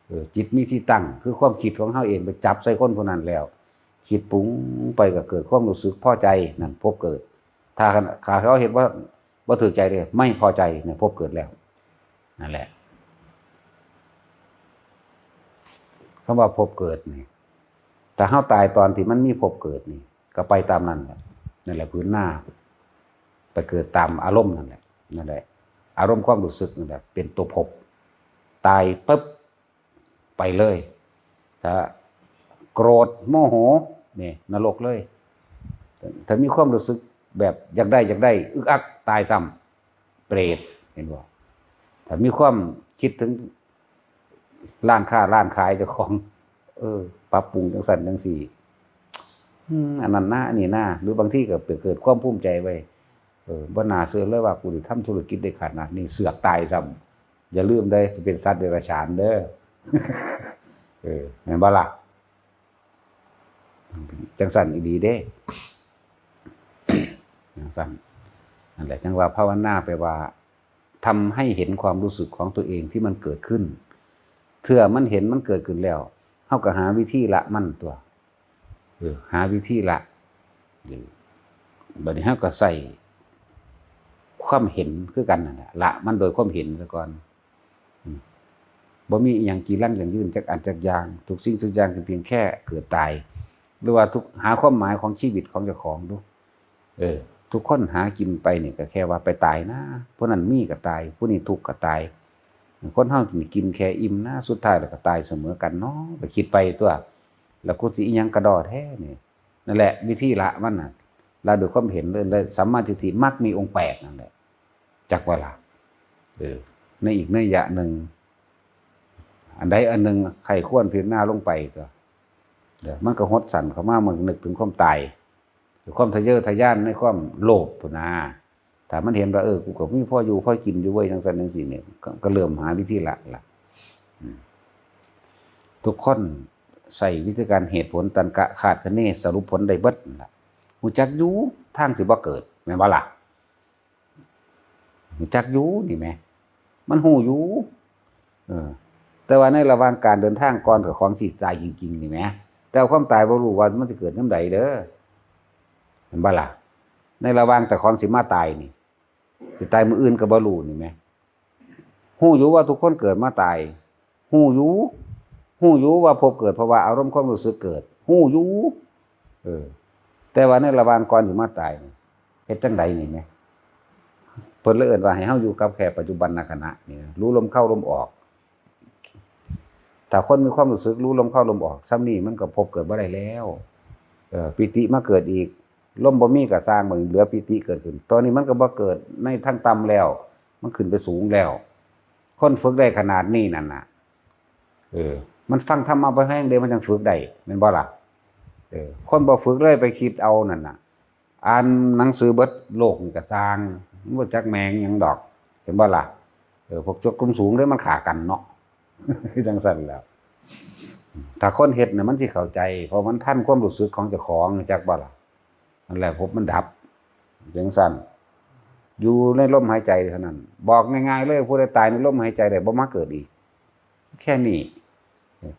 เออ จิตมีที่ตั้ง คือความคิดของเฮาเองไปจับใส่คนผู้นั้นแล้ว คิดปรุงไปก็เกิดความรู้สึกพอใจ นั่นภพเกิด ถ้า ถ้าเขาเฮ็ดว่าบ่ถูกใจเลย ไม่พอใจเนี่ย ภพเกิดแล้ว นั่นแหละ คำว่าภพเกิดนี่ ถ้าเฮาตายตอนที่มันมีภพเกิดนี่ ก็ไปตามนั้นแหละ นั่นแหละผืนนา ไปเกิดตามอารมณ์นั่นแหละ นั่นแหละ อารมณ์ความรู้สึกนั่นแหละ เป็นตัวภพ ตายปุ๊บ ไปเลย ถ้าโกรธโมโห นี่นรกเลย ถ้ามีความรู้สึกแบบอยากได้ อยากได้ อึกอัก ตายซ้ำ เปรต เห็นบ่ ถ้ามีความคิดถึงร้านค้าร้านขายเจ้าของ เออ ปรับปรุงจังซั่นจังซี่ อืม อันนั้นนะ อันนี้นะ หรือบางทีก็เกิดความภูมิใจไว้ เออ บ่น่าเชื่อเลยว่ากูสิทำธุรกิจได้ขนาดนี้ เสือกตายซ้ำ อย่าลืมเด้อ เป็นสัตว์เดรัจฉานเด้อ เออ แม่นบ่ล่ะ จังซั่นอีหลีเด้ จังซั่น นั่นแหละ จังว่าภาวนาแปลว่า ทำให้เห็นความรู้สึกของตัวเองที่มันเกิดขึ้น เทื่อมันเห็นมันเกิดขึ้นแล้ว เฮาก็หาวิธีละมันตัว เออ หาวิธีละ เออ บัดนี้เฮาก็ใช้ความเห็นคือกันนั่นแหละ ละมันโดยความเห็นซะก่อน อืม บ่มีอิหยังจีรังยั่งยืนจักอันจักอย่าง ทุกสิ่งทุกอย่างก็เพียงแค่เกิดตาย หรือว่าทุก หาความหมายของชีวิตของเจ้าของดู เออ ทุกคนหากินไปนี่ก็แค่ว่าไปตายนะ ผู้นั้นมีก็ตาย ผู้นี้ทุกข์ก็ตาย คนเฮากิน กินแค่อิ่มนะ สุดท้ายแล้วก็ตายเสมอกันเนาะ ก็คิดไปตัว แล้วกูสิอิหยังกะด้อแท้นี่ นั่นแหละวิธีละมันน่ะ ละด้วยความเห็นเลย เลยสัมมาทิฏฐิ มรรคมีองค์แปดนั่นแหละ จักว่าล่ะ เออ ในอีกนัยยะหนึ่ง อันใดอันหนึ่งใคร่ครวญพิจารณาลงไปตัว เดี๋ยวมันก็หดสั้นเข้ามา มันนึกถึงความตาย ความทะเยอทะยานในความโลภพู้นนะ ถ้ามันเห็นว่า เออ กูก็มีพออยู่พอกินอยู่เว้ย จังซั่นจังซี่เนี่ย ก็ ก็เริ่มหาวิธีละละ อืม ทุกคนใช้วิธีการเหตุผล ตรรกะ คาดคะเน สรุปผลได้เบิดนั่นล่ะ ฮู้จักอยู่ทางสิบ่เกิด แม่นบ่ล่ะ ฮู้จักอยู่นี่แหม มันฮู้อยู่ เออ แต่ว่าในระหว่างการเดินทางก่อนกับของสิตายจริงๆนี่แหม แต่ความตายบ่รู้ว่ามันสิเกิดยามใดเด้อ แม่นบ่ล่ะ ในระหว่างแต่ของสิมาตายนี่ สิตายมื้ออื่นก็บ่รู้นี่แหม ฮู้อยู่ว่าทุกคนเกิดมาตาย ฮู้อยู่ ฮู้อยู่ว่าภพเกิด เพราะว่าอารมณ์ความรู้สึกเกิด ฮู้อยู่ เออ แต่ว่าในระหว่างก่อนสิมาตายนี่ เฮ็ดจั่งใดนี่แหม เพิ่นเลยเอิ้นว่าให้เฮาอยู่กับแค่ปัจจุบันขณะนี่นะ รู้ลมเข้าลมออก ถ้าคนมีความรู้สึกรู้ลมเข้าลมออก ส่ำนี้มันก็ภพเกิดบ่ได้แล้ว เออ ปีติมาเกิดอีก ลมบ่มีก็ซ่าง มันเหลือปีติเกิดขึ้น ตอนนี้มันก็บ่เกิดในทางต่ำแล้ว มันขึ้นไปสูงแล้ว คนฝึกได้ขนาดนี้นั่นน่ะ เออ มันฟังธรรมะบ่แฮงเด้ มันจั่งฝึกได้ แม่นบ่ล่ะ เออ คนบ่ฝึกเลยไปคิดเอานั่นน่ะ อ่านหนังสือเบิดโลกนี่ก็ซ่าง มันบ่จักแม่งหยังดอก เห็นบ่ล่ะ เออ พวกจบกลุ่มสูงเด้มันฆ่ากันเนาะ จั่งซั่นแหล้ว ถ้าคนเฮ็ดน่ะมันสิเข้าใจ เพราะมันทันความรู้สึกของเจ้าของ จักบ่ล่ะ นั่นแหละภพมันดับ จั่งซั่น อยู่ในลมหายใจเท่านั้น บอกง่ายๆเลย ผู้ใดตายในลมหายใจได้ บ่มาเกิดอีก แค่นี้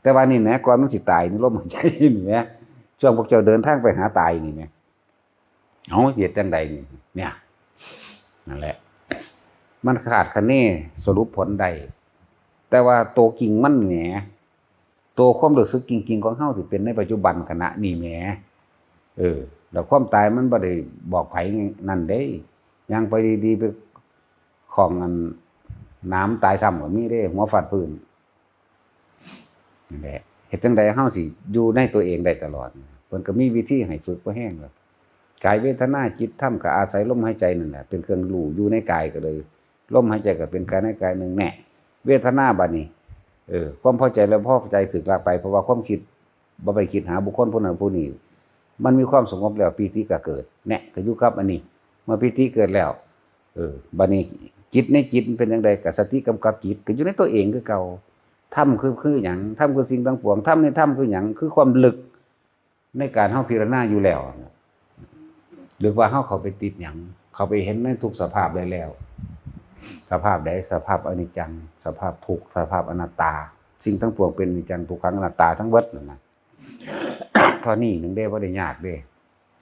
แต่ว่านี่นะ ก่อนมันสิตายในลมหายใจนี่นะ ช่วงพวกเจ้าเดินทางไปหาตายนี่นะ เอาสิเฮ็ดจั่งใดนี่ เนี่ย นั่นแหละ มันคาดคะเนสรุปผลได้ แต่ว่าตัวจริงมันแหม ตัวความรู้สึกจริงๆของเฮาสิเป็นในปัจจุบันขณะนี้แหม เออ แล้วความตายมันบ่ได้บอกไผนั่นเด้ ย่างไปดีๆ ไป ของอันหนามตายซ้ำก็มีเด้ หัวฟาดพื้น นั่นแหละ เฮ็ดจั่งใดเฮาสิอยู่ในตัวเองได้ตลอด เพิ่นก็มีวิธีให้ฝึกบ่แฮงดอก กายเวทนาจิตธรรมก็อาศัยลมหายใจนั่นแหละ เป็นเครื่องรู้อยู่ในกายก็เลย ลมหายใจก็เป็นกายในกายหนึ่งแน่ เวทนาบัดนี้ เออ ความพอใจและพอใจถูกละไป เพราะว่าความคิด บ่ไปคิดหาบุคคลผู้นั้นผู้นี้ มันมีความสงบแล้วปีติก็เกิด แน่ ก็อยู่กับอันนี้ เมื่อปีติเกิดแล้ว เออ บัดนี้จิตในจิตมันเป็นจั่งใด ก็สติกำกับจิต ก็อยู่ในตัวเองคือเก่า ธรรมคือ คือหยัง ธรรมคือสิ่งทั้งปวง ธรรมในธรรมคือหยัง คือความลึกในการเฮาพิจารณาอยู่แล้ว หรือว่าเฮาเข้าไปติดหยัง เข้าไปเห็นในทุกสภาพได้แล้ว สภาพใด สภาพอนิจจัง สภาพทุกข์ สภาพอนัตตา สิ่งทั้งปวงเป็นอนิจจัง ทุกขัง อนัตตาทั้งเบิดนั่นนะ เท่านี้หนึ่งเด้ บ่ได้ยากเด้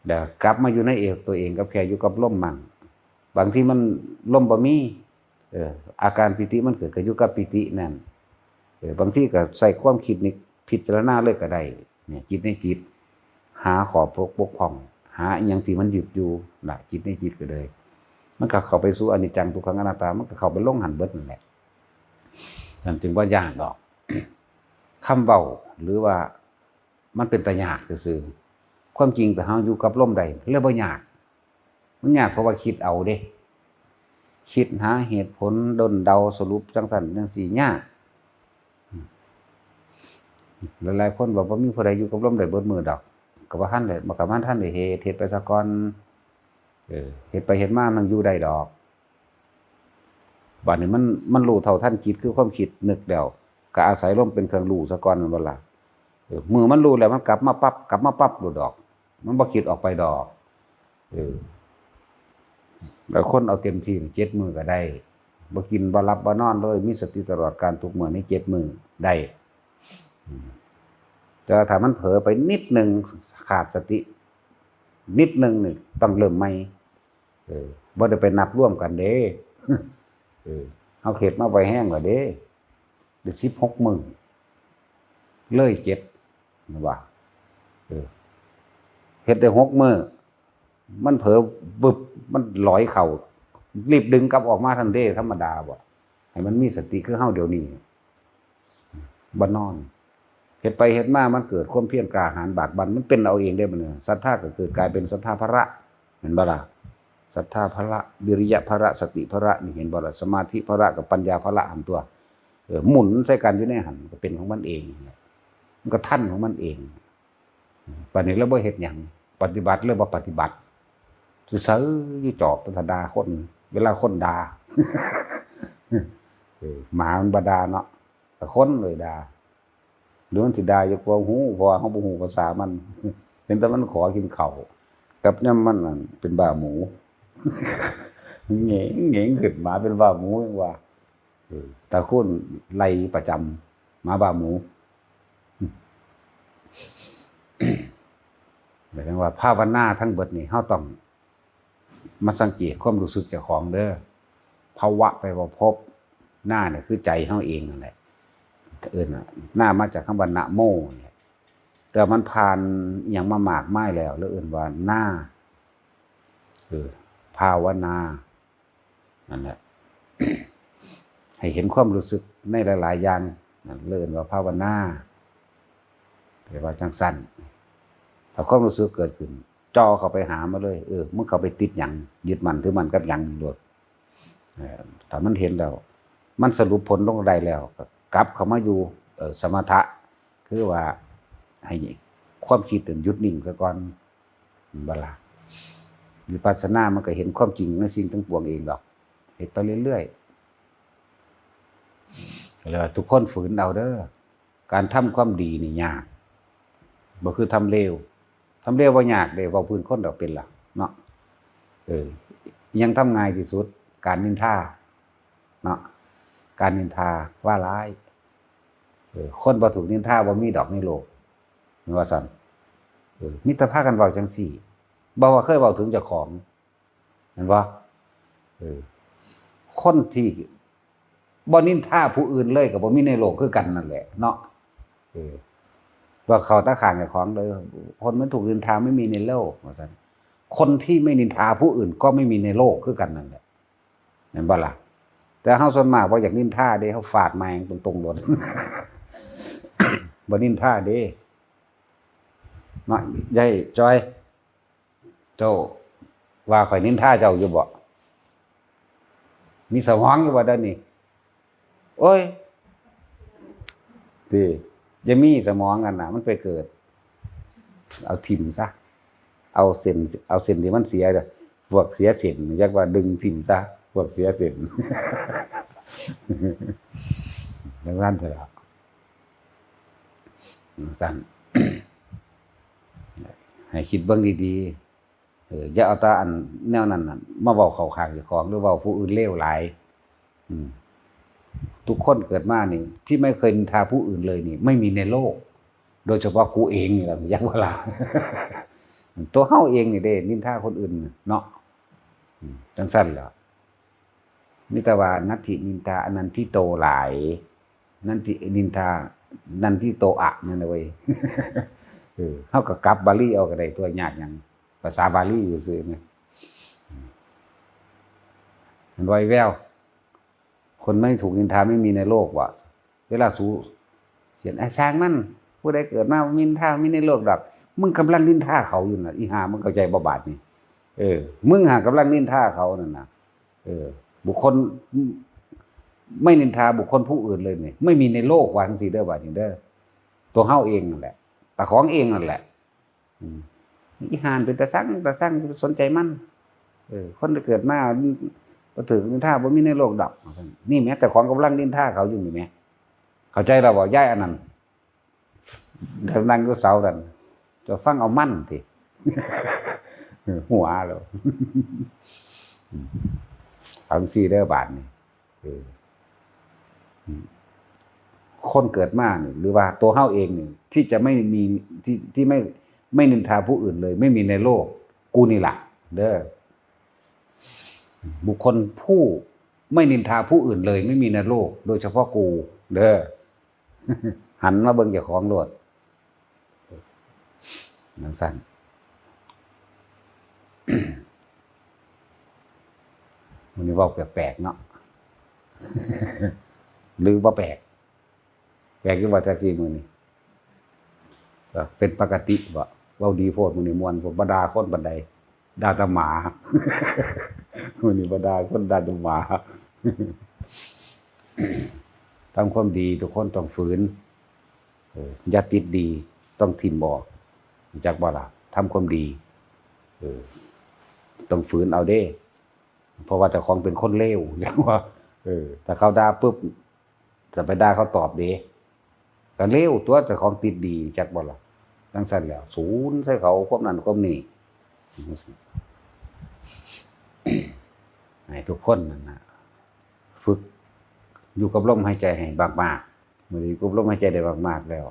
แล้วกลับมาอยู่ในเอง ตัวเองกับแค่อยู่กับลมมั่ง บางทีมันลมบ่มี เออ อาการปีติมันเกิดก็อยู่กับปีตินั่น เออ บางทีก็ใส่ความคิดนี่พิจารณาเลยก็ได้ เนี่ย จิตในจิต หาข้อปก ปกป้อง หาอหยังที่มันยึดอยู่น่ะ จิตในจิตก็เลย มันก็เข้าไปสู่อนิจจัง ทุกขัง อนัตตา มันก็เข้าไปลงหั้นเบิดนั่นแหละ นั่นจึงว่ายากดอก คำเว้า หรือว่ามันเป็นตายากซื่อๆ ความจริงถ้าเฮาอยู่กับลมได้ เลยบ่ยาก มันยากเพราะว่าคิดเอาเด้ คิดหาเหตุผลด้นเดาสรุปจั่งซั้นจั่งซี้ยาก หลายๆคนบอกว่ามีผู้ใดอยู่กับลมได้เบิดมื้อดอก ก็บ่ทันได้ มันก็บ่ทันได้เฮ็ด เฮ็ดไปซะก่อน เออ เฮ็ดไปเฮ็ดมามันอยู่ได้ดอก บัดนี้มัน มันรู้เท่าทันจิต คือความคิดนึกแล้ว ก็อาศัยลมเป็นเครื่องรู้ซะก่อน แม่นบ่ล่ะ เออ มื้อมันรู้แล้วมันกลับมาปั๊บ กลับมาปั๊บโลดดอก มันบ่คิดออกไปดอก เออ แล้วคนเอาเต็มที่เจ็ดมื้อก็ได้ บ่กินบ่หลับบ่นอนเลย มีสติตลอดการทุกมื้อในเจ็ดมื้อได้ อืม แต่ว่าถ้ามันเผลอไปนิดหนึ่ง ขาดสติ นิดหนึ่งนี่ต้องเริ่มใหม่ เออ บ่ได้ไปนับรวมกันเด้ เออ เฮาเฮ็ดมาไว้แฮงแล้วเด้ ได้สิบหกมื้อ เลยเจ็ด ว่า เออ เฮ็ดได้หกมื้อ มันเผลอวึบ มันลอยเข้า รีบดึงกลับออกมาทันเด้ ธรรมดาบ่ ให้มันมีสติคือเฮาเดี๋ยวนี้ บ่นอน เฮ็ดไปเฮ็ดมามันเกิดความเพียรกล้าหาญบากบั่น มันเป็นเอาเองเด้บัดนี้ ศรัทธาก็เกิดกลายเป็นศรัทธาพละ เห็นบ่ล่ะ ศรัทธาพละ วิริยะพละ สติพละ นี่เห็นบ่ล่ะ สมาธิพละกับปัญญาพละหั่นตัว เออ หมุนใส่กันอยู่ในหั่น ก็เป็นของมันเอง มันก็ทันของมันเอง บัดนี้เลยบ่เฮ็ดหยัง ปฏิบัติเลยบ่ปฏิบัติ ซื่อๆ อยู่จอบตะดาคน เวลาคนด่า เออ หมามันบ่ด่าเนาะ แต่คนเลยด่า หรือมันสิด่าอยู่กว่าหู เพราะว่าเฮาบ่ฮู้ภาษามัน เห็นแต่มันขอกินข้าว กับยามมันนั่นเป็นบ้าหมู เหงงเหงงขึ้นมาเป็นบ้าหมูยังว่า เออ ตาคุณไล่ประจำ หมาบ้าหมู หมายถึงว่าภาวนาทั้งเบิดนี่ เฮาต้องมาสังเกตความรู้สึกเจ้าของเด้อ ภาวะแปลว่าภพ นาเนี่ยคือใจเฮาเองนั่นแหละ เอิ้นว่า นามาจากคำว่านะโมเนี่ย แต่มันผ่านอิหยังมามากมายแล้ว แล้วเอิ้นว่านา เออ ภาวนา นั่นแหละ ให้เห็นความรู้สึกในหลายๆอย่าง นั่นเรียกว่าภาวนา เรียกว่าจังซั่น ถ้าความรู้สึกเกิดขึ้น จ่อเข้าไปหามันเลย เออ มึงเข้าไปติดหยัง ยึดมั่นถือมั่นกับหยังโลด เออ ถ้ามันเห็นแล้ว มันสรุปผลลงได้แล้ว ก็กลับเข้ามาอยู่ เออ สมถะ คือว่าให้ความคิดหยุดนิ่งซะก่อน เห็นบ่ล่ะ วิปัสสนามันก็เห็นความจริงในสิ่งทั้งปวงเองดอก เฮ็ดไปเรื่อยๆ แล้วทุกคนฝืนเอาเด้อ การทำความดีนี่ยาก บ่คือทำเลว ทำเลวบ่ยากเด้ เว้าพื้นคนดอกเป็นล่ะ เนาะ เออ ยังทำง่ายที่สุด การนินทา เนาะ การนินทาว่าร้าย เออ คนบ่ถูกนินทาบ่มีดอกในโลก แม่นว่าซั่น เออ มีแต่พากันเว้าจังซี่ บ่ว่าเคยเว้าถึงเจ้าของ แม่นบ่ เออ คนที่บ่นินทาผู้อื่นเลยก็บ่มีในโลกคือกันนั่นแหละเนาะ เออ ว่าเข้าตาข้างเจ้าของเลย คนมันถูกนินทาไม่มีในโลก ว่าซั่น คนที่ไม่นินทาผู้อื่นก็ไม่มีในโลกคือกันนั่นแหละ แม่นบ่ล่ะ แต่เฮาส่วนมากบ่อยากนินทาเด้ เฮาฟาดแม่งตรงๆโลด บ่นินทาเด้ เนาะ ยายจอย เจ้าว่าข้อยนินทาเจ้าอยู่บ่ มีสมองอยู่บ่เดี๋ยวนี้ โอ้ย ติ อย่ามีสมองกันน่ะ มันไปเกิด เอาถิ่มซะ เอาเส้น เอาเส้นที่มันเสียเด้อ พวกเสียเส้น จักว่าดึงถิ่มซะ พวกเสียเส้น จังซั่นเถอะ จังซั่น ให้คิดเบิ่งดีๆ เออ อย่าเอาแต่อันแนวนั้นน่ะ มาเว้าเข้าข้างเจ้าของ หรือเว้าผู้อื่นเลวหลาย อืม ทุกคนเกิดมานี่ ที่ไม่เคยนินทาผู้อื่นเลยนี่ ไม่มีในโลก โดยเฉพาะกูเองนี่ล่ะ จักว่าล่ะ ตัวเฮาเองนี่เด้ นินทาคนอื่นเนาะ อืม จังซั่นล่ะ มีแต่ว่านัตถินินทาอนันทิโตหลาย นัตถินินทานันทิโตอะ นั่นน่ะเว้ย เออ เฮาก็กลับบาลีเอาก็ได้ตัวยากหยัง ภาษาบาลีซื่อๆนะ มันไวแวว คนไม่ถูกนินทาไม่มีในโลกว่ะ เวลาสูเสียน "ไอ้ช่างมัน ผู้ใดเกิดมาบ่มีนินทา มีในโลกดอก" มึงกำลังนินทาเขาอยู่น่ะ อีห่า มึงเข้าใจบ่บาดนี่ เออ มึงหากำลังนินทาเขานั่นน่ะ เออ บุคคล ไม่นินทาบุคคลผู้อื่นเลยนี่ ไม่มีในโลก ว่าจังซี่เด้อบาดนี้เด้อ ตัวเฮาเองนั่นแหละ ตาของเองนั่นแหละ อืม อีห่ามันเป็นตาซัง ตาซัง อย่าไปสนใจมัน เออ คนที่เกิดมาบ่ถืกนินทาบ่มีในโลกดอก นี่แหม เจ้าของกำลังนินทาเขาอยู่นี่แหม เข้าใจแล้วบ่ ยายอันนั้น เดี๋ยวนั่งอยู่เสานั่น เจ้าฟังเอามันติ หัวแล้ว เอาจังซี่เด้อบาดนี้ เออ คนเกิดมานี่ หรือว่าตัวเฮาเองนี่ ที่จะไม่มี ที่ ที่ไม่ ไม่นินทาผู้อื่นเลย ไม่มีในโลก กูนี่ล่ะ เด้อ บุคคลผู้ไม่นินทาผู้อื่นเลย ไม่มีในโลก โดยเฉพาะกู เด้อ หันมาเบิ่งเจ้าของโลด จังซั่น มื้อนี้เว้าแปลกๆเนาะ หรือบ่แปลก แปลกอยู่บ่ แท็กซี่มื้อนี้ ก็เป็นปกติบ่ เว้าดีโพด มื้อนี้ม่วนโพด บ่ด่าคนปานใด ด่าแต่หมา มื้อนี้บ่ด่าคน ด่าแต่หมา ทำความดีทุกคนต้องฝืน เออ อย่าติดดี ต้องถิ่มออก รู้จักบ่ล่ะ ทำความดี เออ ต้องฝืนเอาเด้ เพราะว่าเจ้าของเป็นคนเลว จังว่า เออ ถ้าเขาด่าปุ๊บ จะไปด่าเขาตอบเด้ ก็เลวตัว เจ้าของติดดี จักบ่ล่ะ จังซั่นแหล้ว สูนใส่เขาความนั้นความนี้ ให้ทุกคนนั่นน่ะ ฝึกอยู่กับลมหายใจให้มากๆ มื้อนี้อยู่กับลมหายใจได้มากๆแล้ว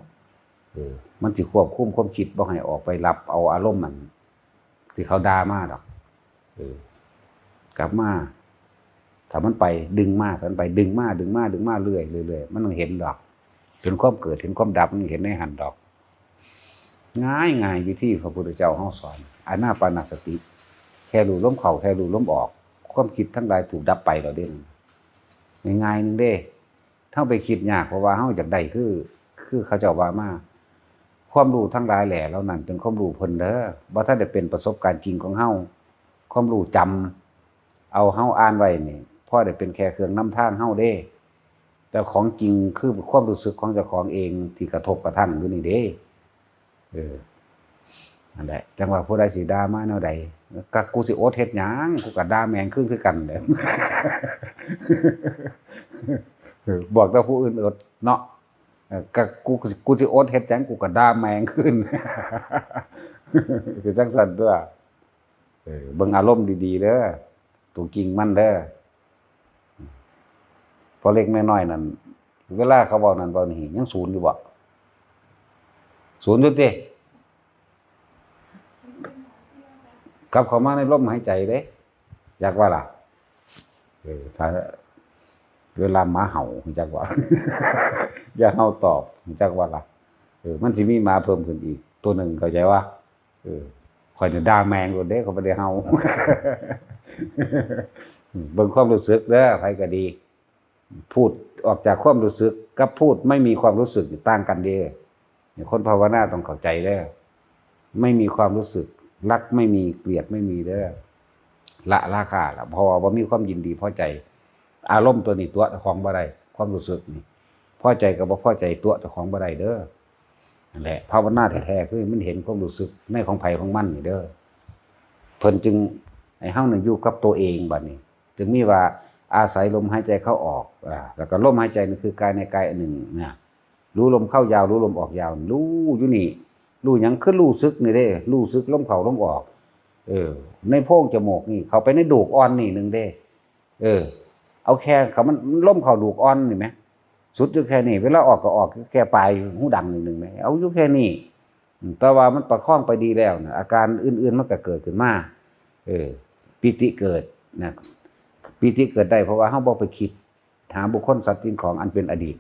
เออ มันสิควบคุมความคิดบ่ให้ออกไปรับเอาอารมณ์มัน ที่เขาด่ามาดอก เออ กลับมา ถ้ามันไปดึงมา ถ้ามันไปดึงมา ดึงมา ดึงมาเรื่อยๆ เรื่อยๆ มันต้องเห็นดอก เห็นความเกิด เห็นความดับ มันเห็นในหั้นดอก ง่ายๆ วิธีพระพุทธเจ้าเฮาสอน อานาปานสติ แค่รู้ลมเข้า แค่รู้ลมออก ความคิดทั้งหลายถูกดับไปแล้วเด้ ง่ายๆ นึงเด้ เฮาไปคิดยาก เพราะว่าเฮาอยากได้คือ คือเขาเจ้าว่ามา ความรู้ทั้งหลายแหล่เหล่านั้นเป็นความรู้เพิ่นเด้อ บ่ทันได้เป็นประสบการณ์จริงของเฮา ความรู้จำเอา เฮาอ่านไว้นี่ พอได้เป็นแค่เครื่องนำทางเฮาเด้ แต่ของจริงคือความรู้สึกของเจ้าของเองที่กระทบกระทั่งอยู่นี่เด้ เออ นั่นแหละ จังว่าผู้ใดสิด่ามาแนวใด ก็กูสิอดเฮ็ดหยัง กูก็ด่าแม่งคืนคือกันแหละ เออ บอกแต่ผู้อื่นอดเนาะ เออ ก็กู กูสิอดเฮ็ดหยัง กูก็ด่าแม่งคืน คือจังซั่นตั๊ว เออ เบิ่งอารมณ์ดีๆ เด้อ ตัวจริงมันเด้อ พอเล็กน้อยๆ นั่น เวลาเขาเว้านั่นเว้านี่ ยังสูนอยู่บ่ สูนอยู่ติ กลับเข้ามาในลมหายใจเด้ จักว่าล่ะ เออ ถ้าเวลาหมาเห่า จักว่า อย่าเห่าตอบ จักว่าล่ะ เออ มันสิมีหมาเพิ่มขึ้นอีกตัวหนึ่ง เข้าใจวะ เออ ข้อยนี่ด่าแม่งโลดเด้ ข้อยบ่ได้เห่า เบิ่งความรู้สึกเด้อ ไผก็ดี พูดออกจากความรู้สึกกับพูดไม่มีความรู้สึกนี่ต่างกันเด้ เนี่ย คนภาวนาต้องเข้าใจเด้อ ไม่มีความรู้สึก รักไม่มี เกลียดไม่มีเด้อ ละราคะละ เพราะว่าบ่มีความยินดีพอใจ อารมณ์ตัวนี้ตัวเจ้าของบ่ได้ ความรู้สึกนี่ พอใจกับบ่พอใจตัวเจ้าของบ่ได้เด้อ นั่นแหละ ภาวนาแท้ๆ คือมันเห็นความรู้สึกในของไผของมันนี่เด้อ เพิ่นจึงให้เฮานี่อยู่กับตัวเองบัดนี้ จึงมีว่าอาศัยลมหายใจเข้าออก อ่า แล้วก็ลมหายใจนี่คือกายในกายอันหนึ่งนะ รู้ลมเข้ายาว รู้ลมออกยาว รู้อยู่นี่ รู้หยัง คือรู้สึกนี่เด้ รู้สึกลมเข้าลมออก เออ ในโพรงจมูกนี่ เข้าไปในดูกอ่อนนี่หนึ่งเด้ เออ เอาแค่คำมันลมเข้าดูกอ่อนนี่ไหม สุดอยู่แค่นี้ เวลาออกก็ออกแค่ปลายหูดังนิดนึงไหม เอาอยู่แค่นี้ อืม แต่ว่ามันประคองไปดีแล้วนะ อาการอื่นๆมันก็เกิดขึ้นมา เออ ปีติเกิดนะ ปีติเกิดได้เพราะว่าเฮาบ่ไปคิดหาบุคคลสัตว์สิ่งของอันเป็นอดีต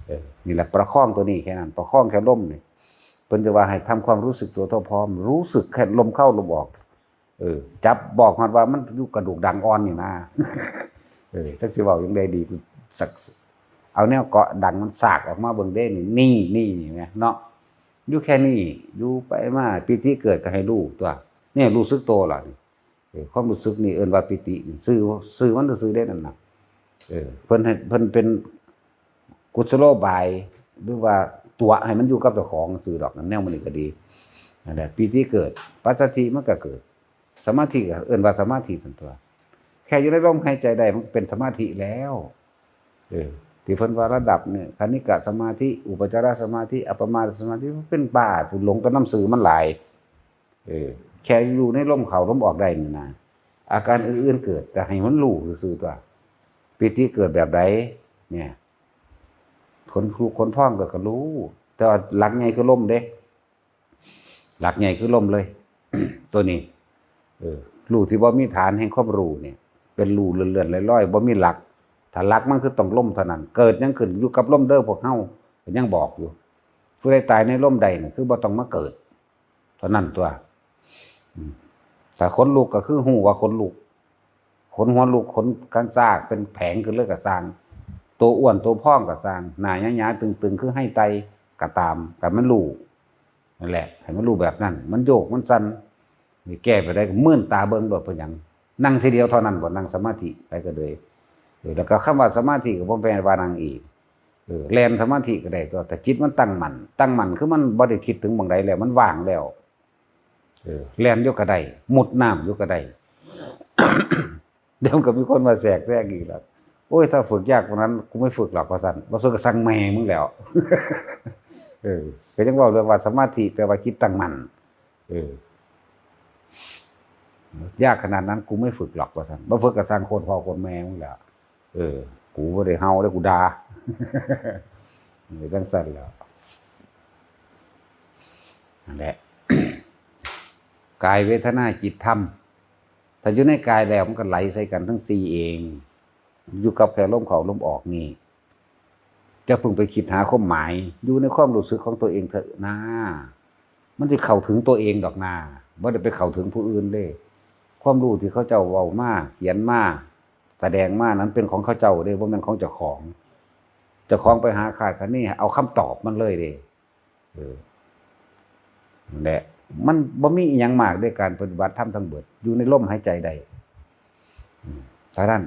เออ นี่แหละประคองตัวนี้แค่นั้น ประคองแค่ลมนี่ เพิ่นจะว่าให้ทำความรู้สึกตัวทั่วพร้อม รู้สึกแค่ลมเข้าลมออก เออ จับบอกฮอดว่ามันอยู่กระดูกดังอ่อนนี่นะ เออ จักสิเว้าจั่งใดดี สัก เอาแนวเกาะดังมันสากออกมาเบิ่งเด้ นี่ นี่ นี่ นี่แหมเนาะ อยู่แค่นี้ อยู่ไปมา ปีติเกิดก็ให้รู้ตัว เนี่ย รู้สึกตัวล่ะนี่ เออ ความรู้สึกนี่เอิ้นว่าปีตินี่ ชื่อ ชื่อมันซื่อๆเด้นั่นน่ะ เออ เพิ่นให้ เพิ่นเป็นกุศโลบาย หรือว่าตั๋วให้มันอยู่กับเจ้าของซื่อดอก แนวมันนี่ก็ดี นั่นแหละ ปีติเกิด ปัสสัทธิมันก็เกิด สมาธิก็เอิ้นว่าสมาธิซั่นตัว แค่อยู่ในลมหายใจได้มันก็เป็นสมาธิแล้ว เออ ที่เพิ่นว่าระดับเนี่ย คณิกะสมาธิ อุปจารสมาธิ อัปปมาณสมาธิ มันเป็นบ้า ผู้หลงไปนำชื่อมันหลาย เออ แค่อยู่ในลมเข้าลมออกได้นี่นะ อาการอื่นๆเกิด ก็ให้มันรู้ซื่อๆตัว ปีติเกิดแบบใด เนี่ย ขนลุกขนพองก็ ก็รู้ แต่ว่าหลักใหญ่คือลมเด้ หลักใหญ่คือลมเลย ตัวนี้ เออ รู้ที่บ่มีฐานแห่งความรู้เนี่ย เป็นรู้เลื่อนๆลอยๆ บ่มีหลัก ถ้าหลักมันคือต้องลมเท่านั้น เกิดหยังขึ้นอยู่กับลมเด้อพวกเฮา ก็ยังบอกอยู่ ผู้ใดตายในลมใดน่ะ คือบ่ต้องมาเกิด เท่านั้นตัว อืม ถ้าขนลุกก็คือฮู้ว่าขนลุก ขนหัวลุก ขนกลางซากเป็นแผงขึ้นเลยก็ซ่าง ตัวอ้วนตัวพองก็ซ่าง หน้าหยาๆตึงๆ คือไฮไตก็ตาม ก็มันรู้ นั่นแหละ ให้มันรู้แบบนั้น มันโยก มันสั่น นี่แก้ไปได้ก็มื่นตาเบิ่งโลด เป็นหยัง นั่งทีเดียวเท่านั้นบ่ นั่งสมาธิไปก็เลย เออ แล้วก็คำว่าสมาธิก็บ่แม่นว่านั่งอีก เออ แล่นสมาธิก็ได้ตัว แต่จิตมันตั้งมั่น ตั้งมั่นคือมันบ่ได้คิดถึงหม่องใดแล้ว มันว่างแล้ว เออ แล่นอยู่ก็ได้ มุดน้ำอยู่ก็ได้ เดี๋ยวมันก็มีคนมาแทรกแซงอีกแล้ว โอ้ย ถ้าฝึกยากกว่านั้น กูไม่ฝึกหรอก ว่าซั่น บ่ฝึกก็สั่งแม่มึงแล้ว เออ ก็ยังเว้าเรื่องว่าสมาธิแปลว่าจิตตั้งมั่น เออ ยากขนาดนั้น กูไม่ฝึกหรอก ว่าซั่น บ่ฝึกก็สั่งโคตรพ่อโคตรแม่มึงแล้ว เออ กูบ่ได้เฮาเด้อ กูด่า เออ จั่งซั่นแหล้ว นั่นแหละ กายเวทนาจิตธรรม ถ้าอยู่ในกายแล้วมันก็ไหลใส่กันทั้งสี่เอง อยู่กับแค่ลมเข้าลมออกนี่ จะเพิ่งไปคิดหาความหมาย อยู่ในความรู้สึกของตัวเองเถอะนะ มันสิเข้าถึงตัวเองดอกนา บ่ได้ไปเข้าถึงผู้อื่นเด้ ความรู้ที่เขาเจ้าเว้ามา เขียนมา แสดงมานั้นเป็นของเขาเจ้าเด้ บ่แม่นของเจ้าของ เจ้าของไปหาคาดคะเนเอาคำตอบมันเลยเด้ เออ นั่นแหละ มันบ่มีอิหยังมากเด้ การปฏิบัติธรรมทั้งเบิด อยู่ในลมหายใจได้ อืม เท่านั้น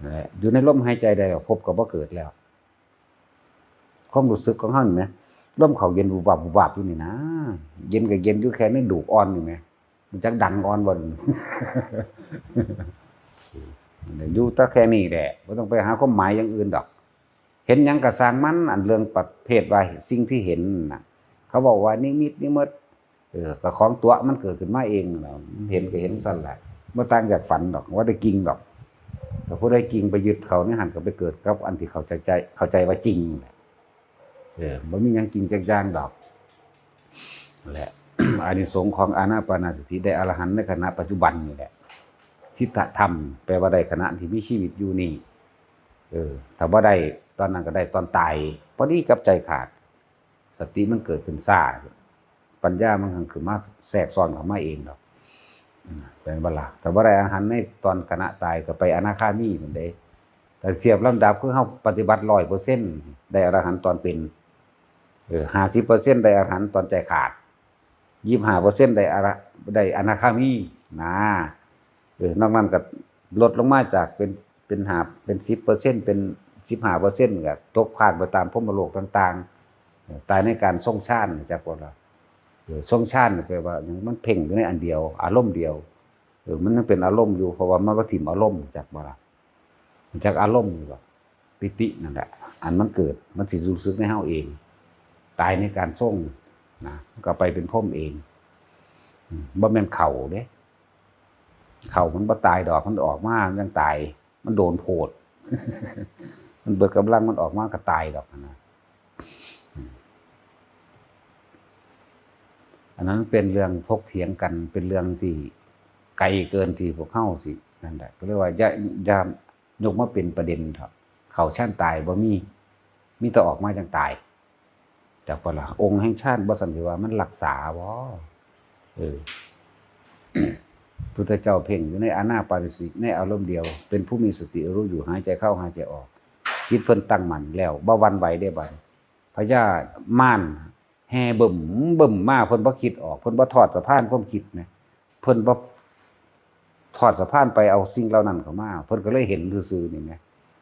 นั่นแหละ อยู่ในลมหายใจได้ ภพก็บ่เกิดแล้ว ความรู้สึกของเฮานี่แหม ลมเข้าเย็นวุบวับวุบวับอยู่นี่นะ เย็นก็เย็นอยู่แค่ในดูกอ่อนนี่แหม มันจักดังอ่อนบ่ อยู่แต่แค่นี้แหละ บ่ต้องไปหาความหมายอย่างอื่นดอก เห็นหยังก็ซ่างมัน อันเรื่องประเภทว่าสิ่งที่เห็นน่ะ เขาบอกว่านิมิตนิมิต เออ ก็ของตั๋วมันเกิดขึ้นมาเองนั่นแหละ มันเห็นก็เห็นซั่นแหละ บ่ต่างจากฝันดอก ว่าได้กิ่งดอก ถ้าผู้ใดกิ่งไปยึดเข้าในหั่นก็ไปเกิดกับอันที่เข้าใจ เข้าใจว่าจริงนั่นแหละ เออ บ่มีหยังจริงจักอย่างดอก นั่นแหละ อานิสงส์ของอานาปานสติได้อรหันต์ในขณะปัจจุบันนี่แหละ ทิฏฐธรรม แปลว่าได้ขณะที่มีชีวิตอยู่นี่ เออ ถ้าบ่ได้ตอนนั้นก็ได้ตอนตาย พอดีกับใจขาด สติมันเกิดขึ้นช้า ปัญญามันขึ้นมาแทรกซ้อนเข้ามาเองดอก เป็นบ่ล่ะ แต่ว่าได้อรหันต์ในตอนขณะตายก็ไปอนาคามีนั่นเด้ แต่เทียบลำดับคือเฮาปฏิบัติร้อยเปอร์เซ็นต์ได้อรหันต์ตอนเป็น เออห้าสิบเปอร์เซ็นต์ได้อรหันต์ตอนใจขาด ยี่สิบห้าเปอร์เซ็นต์ได้อระได้อนาคามีนะ เออนอกนั้นก็ลดลงมาจากเป็นเป็นห้าเป็นสิบเปอร์เซ็นต์เป็นสิบห้าเปอร์เซ็นต์ก็ตกค้างไปตามพรหมโลกต่างๆเออตายในการทรงฌานจากพวกเราเออทรงฌานนี่แปลว่าหยังมันเพ่งอยู่ในอันเดียว อารมณ์เดียวเออมันยังเป็นอารมณ์อยู่เพราะว่ามันบ่ถิ่มอารมณ์จากบ่ล่ะ จากอารมณ์นี่บ่ปีตินั่นแหละ อันมันเกิดมันสิรู้สึกในเฮาเอง ตายในการทรงนะมันก็ไปเป็นพรหมเองอืมบ่แม่นเข้าเด้เข้ามันบ่ตายดอกมันออกมามันยังตาย มันโดนโพด มันเบิดกำลังมันออกมาก็ตายดอกนะอืมอันนั้นเป็นเรื่องถกเถียงกันเป็นเรื่องที่ไกลเกินที่พวกเฮาสินั่นแหละก็เรียกว่าอย่าอย่ายกมาเป็นประเด็นเถาะเข้าฌานตายบ่มี มีแต่ออกมาจังตายจากพระองค์แห่งฌานบ่สันติว่ามันรักษาบ่เออพุทธเจ้าเพ่งอยู่ในอานาปานสติในอารมณ์เดียว เป็นผู้มีสติรู้อยู่หายใจเข้าหายใจออก จิตเพิ่นตั้งมั่นแล้วบ่หวั่นไหวได้บัดพญามารแห่เบิ่มเบิ่มมาเพิ่นบ่คิดออกเพิ่นบ่ทอดสะพานความคิดนะเพิ่นบ่ทอดสะพานไปเอาสิ่งเหล่านั้นเข้ามาเพิ่นก็เลยเห็นซื่อๆนี่ไง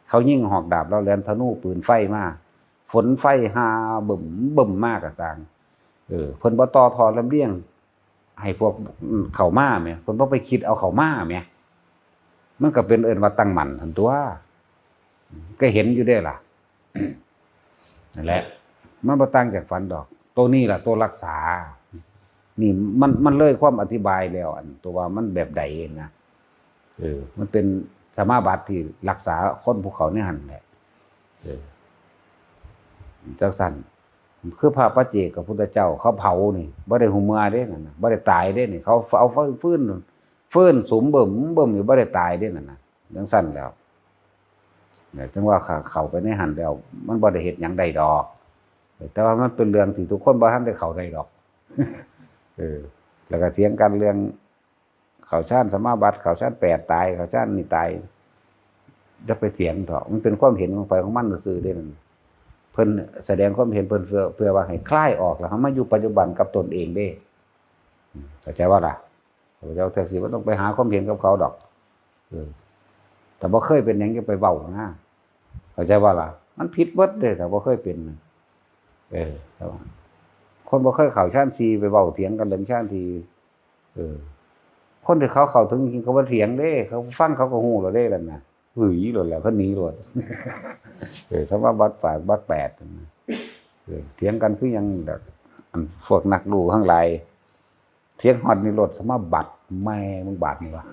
เขายิงหอกดาบแล้วแหลมธนูปืนไฟมา ฝนไฟหาบึ้มบึ้มมากกะซังเออเพิ่นบ่ต่อท่อลำเลียงให้พวกเข้ามาแหมเพิ่นบ่ไปคิดเอาเข้ามาแหมมันก็เป็นเอิ้นว่าตั้งมั่นหั่นตั่วก็เห็นอยู่เด้ล่ะนั่นแหละมันบ่ต่างจากฝันดอกตัวนี้ล่ะตัวรักษานี่มันมันเลยความอธิบายแล้วอันตัวว่ามันแบบใดนะเออมันเป็นสมาบัติที่รักษาคนผู้เขาในหั่นแหละเออจังซั่น คือพระปัจเจกพุทธเจ้าเขาเผานี่บ่ได้หูเมือเด้นั่นนะบ่ได้ตายเด้นี่เขาเอาฟืนฟืนสุมเบิ่มเบิ่มอยู่บ่ได้ตายเด้นั่นนะจังซั่นแล้วเนี่ยจังว่าเข้าไปในหั่นแล้วมันบ่ได้เฮ็ดหยังได้ดอกแต่ว่ามันเป็นเรื่องที่ทุกคนบ่ทันได้เข้าได้ดอกเออแล้วก็เถียงกันเรื่อง เขาฌานสมาบัติเขาฌานแปดตายเขาฌานนี่ตายจะไปเถียงเถาะมันเป็นความเห็นของใครของมันซื่อเด้นั่นเพิ่นแสดงความเห็นเพิ่นเพื่อเพื่อว่าให้คลายออกแล้วมาอยู่ปัจจุบันกับตนเองเด้เข้าใจว่าล่ะพระเจ้าแท็กซี่ว่าต้องไปหาความเห็นกับเขาดอกเออแต่บ่เคยเป็นหยังจะไปเว้านะเข้าใจว่าล่ะมันผิดเบิดเด้แต่บ่เคยเป็นเออคนบ่เคยเข้าฌานสี่ไปเว้าเถียงกันเรื่องฌานสี่ เออ คนที่เขาเข้าถึงจริงเขาบ่เถียงเด้เขาฟังเขาก็ฮู้แล้วเด้ล่ะนะหึยโลดแล้วเขาหนีโลดเออคำว่าบักแปดบักแปดนะเออเถียงกันคือยังแบบอันพวกนักรู้ทั้งหลายเถียงฮอดนี่โลดสมาบัติแม่มึงบาดนี่วะ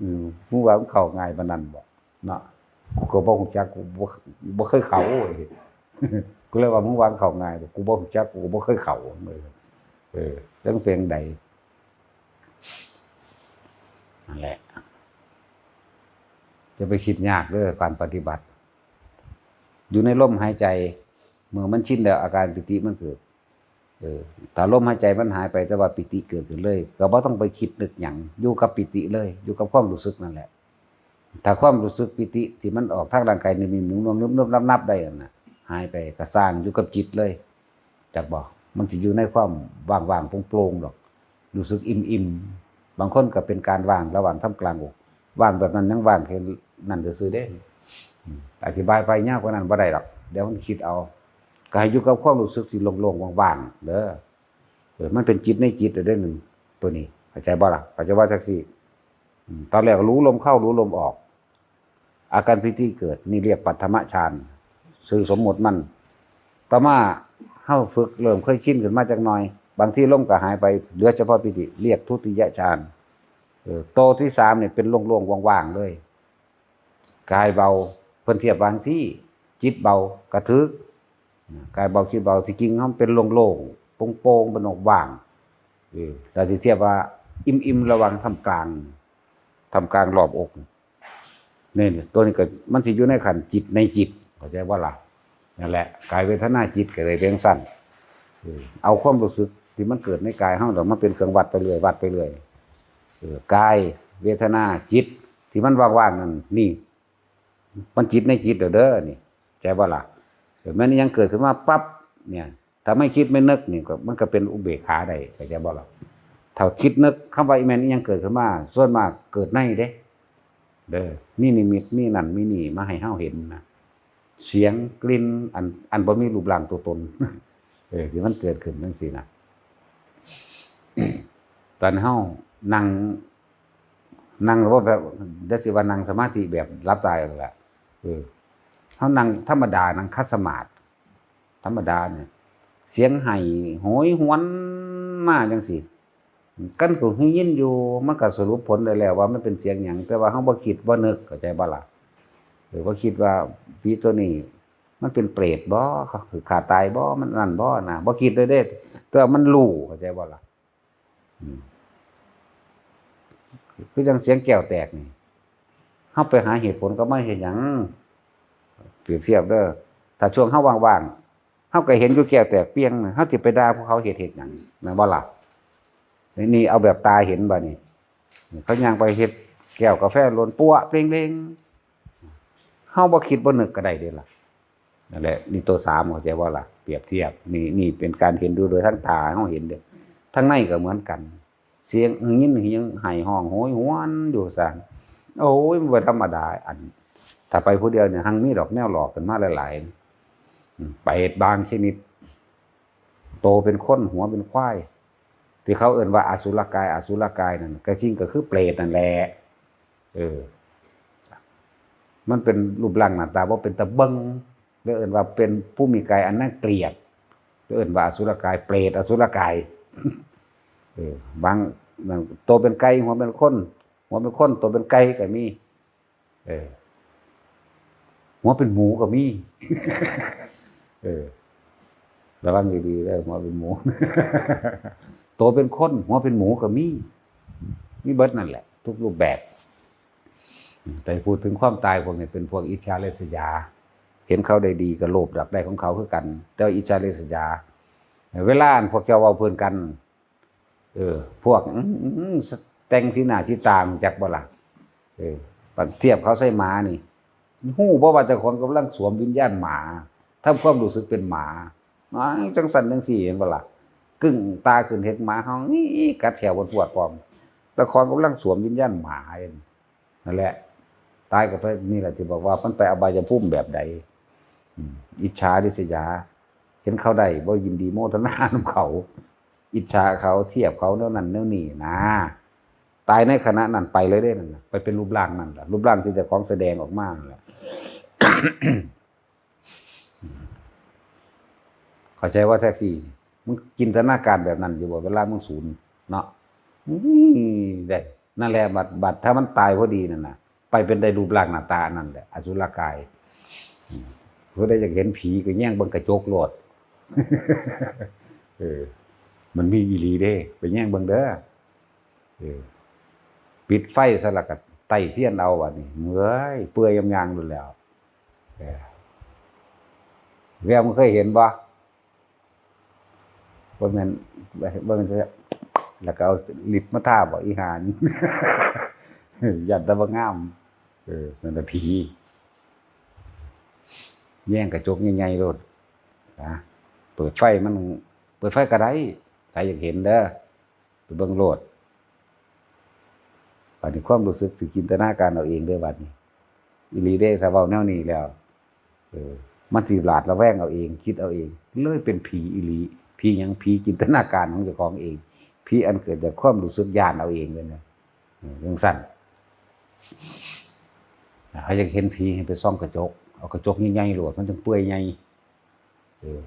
อืมมึงว่ามึงเข้าง่ายปานนั้นบ่เนาะกูก็บ่ฮู้จักกูบ่บ่เคยเข้าเว้ย กูเลยว่ามึงวางเข้าง่ายกูบ่ฮู้จักกูบ่เคยเข้าเออเออจังเป็นใดนั่นแหละจะไปคิดยากเด้อการปฏิบัติ อยู่ในลมหายใจเมื่อมันชินแล้วอาการปีติมันเกิดเออถ้าลมหายใจมันหายไปแต่ว่าปีติเกิดขึ้นเลยก็บ่ต้องไปคิดนึกหยังอยู่กับปีติเลยอยู่กับความรู้สึกนั่นแหละ ถ้าความรู้สึกปีติที่มันออกทางร่างกายนิ่มๆนุ่มๆนับๆได้นั่นน่ะหายไปก็ซ่างอยู่กับจิตเลยจักบ่มันสิอยู่ในความว่างๆโปร่งๆดอกรู้สึกอิ่มๆบางคนก็เป็นการว่างระหว่างท่ามกลางอกว่างแบบนั้นยังว่างแค่นั้นซื่อๆเด้อืมอธิบายไปยาวกว่านั้นบ่ได้ดอกเดี๋ยวมันคิดเอาก็ให้อยู่กับความรู้สึกที่โล่งๆว่างๆเด้อเออมันเป็นจิตในจิตเด้อหนึ่งตัวนี้เข้าใจบ่ล่ะเข้าใจว่าจังซี่ อืมตอนแรกรู้ลมเข้ารู้ลมออก อาการปีติเกิดนี่เรียกปัทมฌานชื่อสมมุติมันต่อมาเฮาฝึกเริ่มเคยชินขึ้นมาจักหน่อย บางทีลมก็หายไปเหลือเฉพาะปีติเรียกทุติยฌานเออโตที่สามเนี่ยเป็นโล่งๆว่างๆเลยกายเบาเพิ่นเทียบวางที่จิตเบากระถึกกายเบาจิตเบาที่จริงมันเป็นโล่งๆโปร่งๆเป็นอกว่างเออแต่ที่เทียบว่าอิ่มๆระหว่างท่ามกลาง ทำกลางรอบอกนี่ตัวนี้ก็มันสิอยู่ในขันจิตในจิตเข้าใจว่าล่ะนั่นแหละกายเวทนาจิตก็เลยเป็นสั้นเอาความรู้สึกที่มันเกิดในกายเฮาเดี๋ยวมันเป็นเครื่องวัดไปเรื่อยวัดไปเรื่อย เออกาย เวทนา จิต ที่มันว่างๆนั่น นี่ มันจิตในจิตเด้อเด้อนี่ ใจบ่ล่ะ? เออ แม่นอิหยังเกิดขึ้นมาปั๊บเนี่ย ถ้าไม่คิดไม่นึกนี่ก็ มันก็เป็นอุเบกขาได้ เข้าใจบ่ล่ะ? ถ้าคิดนึก คำว่าอีแม่นอิหยังเกิดขึ้นมา ส่วนมากเกิดในเด้ เด้อ มีนิมิต มีนั่นมีนี่มาให้เฮาเห็นนะ เสียง กลิ่น อัน อันบ่มีรูปร่างตัวตน เออ ที่มันเกิดขึ้นจังซี่นะ ตอนเฮานั่ง นั่งแล้วแบบ จะสิว่านั่งสมาธิแบบหลับตานั่นแหละ เออ เฮานั่งธรรมดา นั่งคัดสมาธิธรรมดาเนี่ย เสียงไห้โหยหวนมาจังซี่ กันก็ได้ยินอยู่ มันก็สรุปผลได้แล้วว่ามันเป็นเสียงหยัง แต่ว่าเฮาบ่คิดบ่นึก เข้าใจบ่ล่ะ? เออ บ่คิดว่าผีตัวนี้มันเป็นเปรตบ่ คือฆ่าตายบ่ มันนั่นบ่นะ บ่คิดเลยเด้ แต่ว่ามันรู้ เข้าใจบ่ล่ะ? อืม คือจั่งเสียงแก้วแตกนี่ เฮาไปหาเหตุผลกับมันเฮ็ดหยัง? เปรียบเทียบเด้อ ถ้าช่วงเฮาว่างๆ เฮาก็เห็นอยู่แก้วแตกเปียงน่ะ เฮาสิไปด่าพวกเขาเฮ็ด เฮ็ดหยัง แม่นบ่ล่ะ? นี่เอาแบบตาเห็นบัดนี้ เขาย่างไปเฮ็ดแก้วกาแฟหล่นปั๊วเปล่งๆ เฮาบ่คิดบ่นึกก็ได้เด้ล่ะ นั่นแหละ นี่ตัวสาม เข้าใจบ่ล่ะ? เปรียบเทียบ นี่ นี่เป็นการเห็นดูโดยทางตา เฮาเห็นเด้อ ทางในก็เหมือนกัน เสียง ยินเสียงไห้ฮ้องโหยหวนอยู่ซั่น โอ้ย มันบ่ธรรมดา อัน ถ้าไปผู้เดียวเนี่ย หังมีดอกแนวหลอกขึ้นมาหลายๆ อืม เปรตบางชนิด โตเป็นคน หัวเป็นควาย ที่เขาเอิ้นว่าอสุรกาย อสุรกายนั่น ก็จริงก็คือเปรตนั่นแหละ เออ มันเป็นรูปร่างหน้าตาบ่เป็นตาเบิ่ง หรือเอิ้นว่าเป็นผู้มีกายอันน่าเกลียด หรือเอิ้นว่าอสุรกาย เปรตอสุรกาย เออ บาง โตเป็นไก่ หัวเป็นคน หัวเป็นคน โตเป็นไก่ก็มี เออ หัวเป็นหมูก็มี เออ ระวังดีๆเด้อ หัวเป็นหมู โตเป็นคน หัวเป็นหมูก็มี มีเบิดนั่นแหละ ทุกรูปแบบ แต่พูดถึงความตายพวกนี้เป็นพวกอิจฉาริษยา เห็นเขาได้ดีก็โลภอยากได้ของเขาคือกัน แต่ว่าอิจฉาริษยา เวลาอันพวกเจ้าเว้าพื้นกัน เออ พวก อื้อหือ แต่งสีหน้าสีตา จักบ่ล่ะ? เออ บัดเทียบเขาใส่หมานี่ ฮู้บ่ว่าเจ้าของกำลังสวมวิญญาณหมา ทำความรู้สึกเป็นหมา อ้าย จังซั่นจังซี่ เห็นบ่ล่ะ? กึ้งตาขึ้นเห็นหมาเฮา อี้ กัดแขวปวดๆพร้อม เจ้าของกำลังสวมวิญญาณหมาเอง นั่นแหละ ตายก็ไป นี่แหละที่บอกว่ามันไปอบายภูมิแบบใด อืม อิจฉาริษยา เห็นเขาได้ บ่ยินดีโมทนานำเขา อิจฉาเขา เทียบเขาแนวนั้นแนวนี้นะ ตายในขณะนั้นไปเลยเด้นั่นน่ะ ไปเป็นรูปร่างนั่นล่ะ รูปร่างที่เจ้าของแสดงออกมานั่นแหละ เข้าใจว่าแท็กซี่ มึงจินตนาการแบบนั้นอยู่บ่ เวลามึงสูนเนาะ อืม ได้ นั่นแหละ บัด บัดถ้ามันตายพอดีนั่นน่ะ ไปเป็นได้รูปร่างหน้าตาอันนั้นแหละ อสุรกาย อืม ผู้ใดอยากเห็นผีก็แย่งเบิ่งกระจกโลด เออ มันมีอีหลีเด้ ไปแย่งเบิ่งเด้อ เออ ปิดไฟซะ แล้วก็ไต้เทียนเอา บัดนี้ เมื่อย เปื่อยยำยางโลดแล้ว เออ แวว มึงเคยเห็นบ่? บ่แม่น บ่แม่น แล้วก็เอาลิปมาทาบ่ อีห่านี่ ย้านแต่บ่งาม เออ นั่นแหละผี แย่งกระจกใหญ่ๆโลด นะ เปิดไฟมัน เปิดไฟก็ได้ ใครอยากเห็นเด้อ ไปเบิ่งโลด บัดนี้ความรู้สึกสิจินตนาการเอาเองเด้อบัดนี้ อีหลีเด้ ถ้าเว้าแนวนี้แล้ว เออ มันสิหวาดระแวงเอาเอง คิดเอาเอง เลยเป็นผีอีหลี ผีหยัง ผีจินตนาการของเจ้าของเอง ผีอันเกิดจากความรู้สึกย้านเอาเองเลยนะ เออ จังซั่น ถ้าอยากเห็นผีให้ไปส่องกระจก เอากระจกใหญ่ๆโลด มันจั่งเปื่อยใหญ่ เออ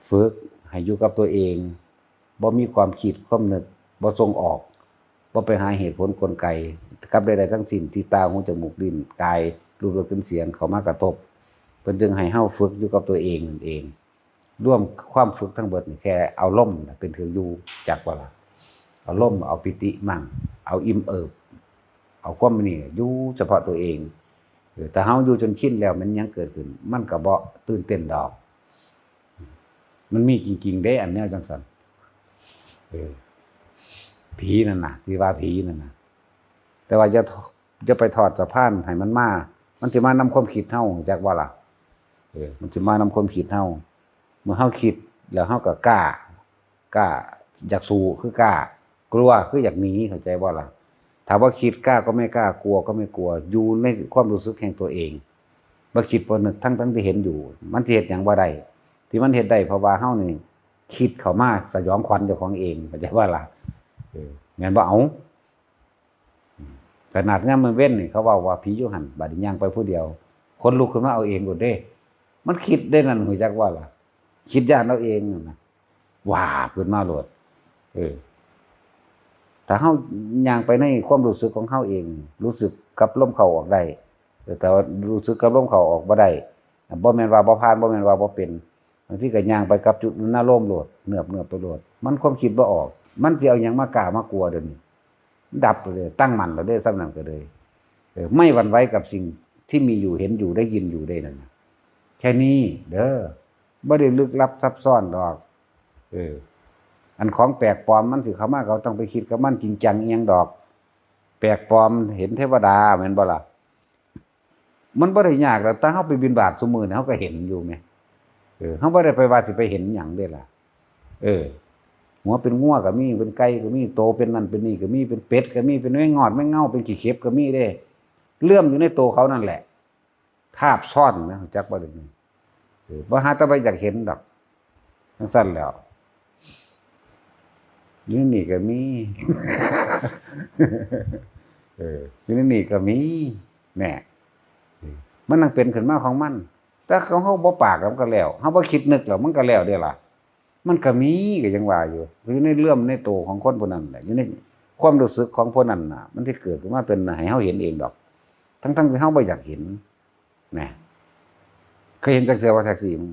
ฝึกให้อยู่กับตัวเอง บ่มีความคิดความนึก บ่ส่งออก บ่ไปหาเหตุผลกลไกกับใดๆทั้งสิ้น ที่ตา หู จมูก ลิ้น กาย รูป รส กลิ่น เสียง เข้ามากระทบ เพิ่นจึงให้เฮาฝึกอยู่กับตัวเองนั่นเอง รวมความฝึกทั้งเบิดนี่แค่เอาลมน่ะเป็นเครื่องอยู่ จักบ่ล่ะ? เอาลม เอาปีติมั่ง เอาอิ่มเอิบ เอาความนี่อยู่เฉพาะตัวเอง เออ ถ้าเฮาอยู่จนชินแล้ว มันหยังเกิดขึ้น มันก็บ่ตื่นเต้นดอก มันมีจริงๆเด้ อันแนวจังซั่น ผีนั่นน่ะ ที่ว่าผีนั่นน่ะ แต่ว่าอย่าอย่าไปทอดสะพานให้มันมา มันสิมานำความคิดเฮา จักว่าล่ะ เออ มันสิมานำความคิดเฮา เมื่อเฮาคิดแล้วเฮาก็กล้า กล้าอยากสู้คือกล้า กลัวคืออยากหนี เข้าใจบ่ล่ะ ถ้าว่าคิดกล้าก็ไม่กล้า กลัวก็ไม่กลัว อยู่ในความรู้สึกแห่งตัวเอง บ่คิดบ่นึก ทั้งๆที่เห็นอยู่ มันสิเฮ็ดหยังบ่ได้ ที่มันเฮ็ดได้เพราะว่าเฮานี่คิดเข้ามาสยองขวัญเจ้าของเอง เข้าใจบ่ล่ะ เออ แม่นบ่ เอา ขนาดยามมื้อเว็นนี่เขาเว้าว่าผีอยู่หั่น บัดนี้ย่างไปผู้เดียว ขนลุกขึ้นมาเอาเองโลดเด้ มันคิดได้นั่น ฮู้จักบ่ล่ะ คิดย้านเอาเองนั่นน่ะ วาบขึ้นมาโลด เออ ถ้าเฮาย่างไปในความรู้สึกของเฮาเอง รู้สึกกับลมเข้าออกได้ แต่ว่ารู้สึกกับลมเข้าออกบ่ได้ บ่แม่นว่าบ่ผ่าน บ่แม่นว่าบ่เป็น บางทีก็ย่างไปกับจุดนั้นอารมณ์โลด เนิบๆไปโลด มันความคิดบ่ออก มันสิเอาหยังมากล้ามากลัวเดี๋ยวนี้ ดับไปเลย ตั้งมั่นแล้วเด้ ส่ำนั้นก็เลย เออ ไม่หวั่นไหวกับสิ่งที่มีอยู่ เห็นอยู่ ได้ยินอยู่ ได้นั่นน่ะ แค่นี้เด้อ บ่ได้ลึกลับซับซ้อนดอก เออ อันของแปลกปลอมมันสิเข้ามา ก็ต้องไปคิดกับมันจริงจังอิหยังดอก แปลกปลอมเห็นเทวดา แม่นบ่ล่ะ มันบ่ได้ยากดอก แต่เฮาไปบิณฑบาตซุมื้อนี่ เฮาก็เห็นอยู่แหม เออ เฮาบ่ได้ไปว่าสิไปเห็นหยังเด้ล่ะ เออ หัวเป็นงัวก็มี เป็นไก่ก็มี โตเป็นนั่นเป็นนี่ก็มี เป็นเป็ดก็มี เป็นแมงงอดแมงเง่า เป็นขี้เข็บก็มีเด้ เลื่อมอยู่ในโตเขานั่นแหละ ทาบซ้อนนะ จักบ่ได้นี่ เออ บ่หาแต่ไปอยากเห็นดอก จังซั่นแหล้ว อยู่นี่ก็มี เออ อยู่นี่ก็มี แหน่ เออ มันนั่งเป็นขึ้นมาของมัน แต่ของเฮาบ่ปากแล้วมันก็แล้ว เฮาบ่คิดนึกแล้วมันก็แล้วเด้ล่ะ มันก็มี ก็ยังว่าอยู่ อยู่ในเรื่องในโตของคนผู้นั้นแหละ อยู่ในความรู้สึกของผู้นั้นน่ะ มันสิเกิดขึ้นมาเป็นให้เฮาเห็นเองดอก ทั้งๆที่เฮาบ่อยากเห็น นะ เคยเห็นจักเทื่อว่าแท็กซี่มึง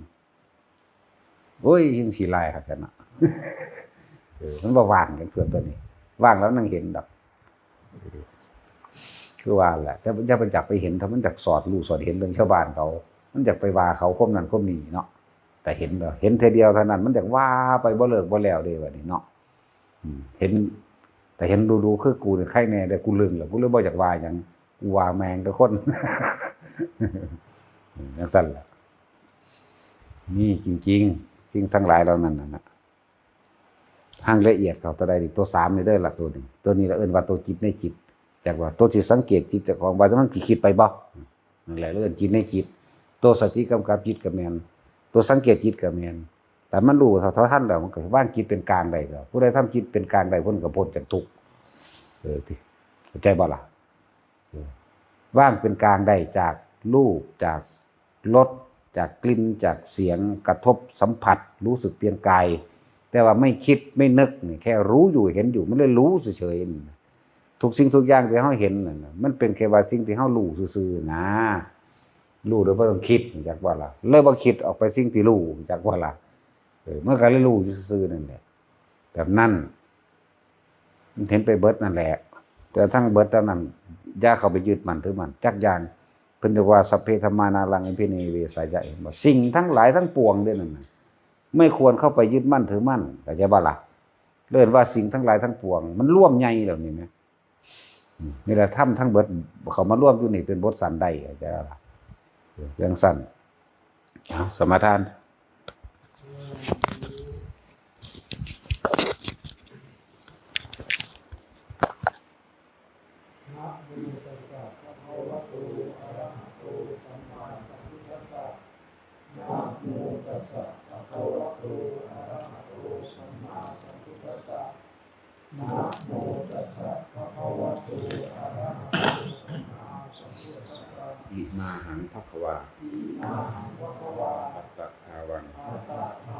โอ้ย ยังสิลายคักกันเนาะ เออ มันบ่ว่างจักเทื่อตัวนี้ ว่างแล้วนั่งเห็นดอก คือว่าแหละ แต่อย่าไปจักไปเห็น ถ้ามันอยากสอดรู้สอดเห็นเรื่องชาวบ้านเขา มันอยากไปว่าเขาความนั้นความนี้เนาะ แต่เห็นแล้ว เห็นเทื่อเดียวเท่านั้น มันอยากว่าไปบ่เลิกบ่แล้วเด้บัดนี้เนาะ อืม เห็น แต่เห็นดูๆ คือกูนี่ใครแน่ แต่กูลึงแล้ว กูเลยบ่อยากว่าหยัง กูว่าแม่งแต่คน จังซั่นแหละ มีจริงๆ สิ่งทั้งหลายเหล่านั้นน่ะนะ ทางละเอียดเขาตัวใดนี่ ตัวสามนี่เด้อล่ะ ตัวนี้ ตัวนี้ละเอิ้นว่าตัวจิตในจิต จักว่าตัวที่สังเกตจิตเจ้าของ ว่ามันสิคิดไปบ่ นั่นแหละเอิ้นจิตในจิต ตัวสติกำกับจิตก็แม่น ตัวสังเกตจิตก็แม่น แต่มันรู้เท่าทันแล้ว มันก็วางจิตเป็นกลางได้แล้ว ผู้ใดทำจิตเป็นกลางได้ ผู้นั้นก็พ้นจากทุกข์ เออ ติ เข้าใจบ่ล่ะ เออ วางเป็นกลางได้จากรูป จากรส จากกลิ่น จากเสียง กระทบสัมผัส รู้สึกเพียงกาย แต่ว่าไม่คิดไม่นึกนี่ แค่รู้อยู่เห็นอยู่ มันเลยรู้เฉยๆนี่นะ ทุกสิ่งทุกอย่างที่เฮาเห็นนั่นน่ะ มันเป็นแค่ว่าสิ่งที่เฮารู้ซื่อๆนะ รู้โดยบ่ต้องคิด จักว่าล่ะ เลยบ่คิดออกไปสิ่งที่รู้ จักว่าล่ะ เออ มันก็เลยรู้อยู่ซื่อๆนั่นแหละ แบบนั้น มันเห็นไปเบิดนั่นแหละ แต่ทั้งเบิดเท่านั้น อย่าเข้าไปยึดมั่นถือมั่นจักอย่าง เพิ่นเรียกว่า สัพเพธัมมานาลัง อัปปะเนเวสายะ เห็นบ่ สิ่งทั้งหลายทั้งปวงเด้อนั่นน่ะ ไม่ควรเข้าไปยึดมั่นถือมั่น เข้าใจบ่ล่ะ เรียกว่าสิ่งทั้งหลายทั้งปวง มันรวมใหญ่แล้วนี่นะ อืม นี่แหละธรรมทั้งเบิดเข้ามารวมอยู่นี่เป็นบทสันได้ เข้าใจบ่ล่ะ เรื่องสั้น เอา สมาทาน นะโมตัสสะภะคะวะโต อะระหะโต สัมมาสัมพุทธัสสะ นะโมตัสสะภะคะวะโต อะระหะโต สัมมาสัมพุทธัสสะ นะโมตัสสะภะคะวะโต อะระหะโต สัมมาสัมพุทธัสสะ อิมาหังภะคะวา อิมาหังภะคะวา อัตตะทาวัง อัตตะทา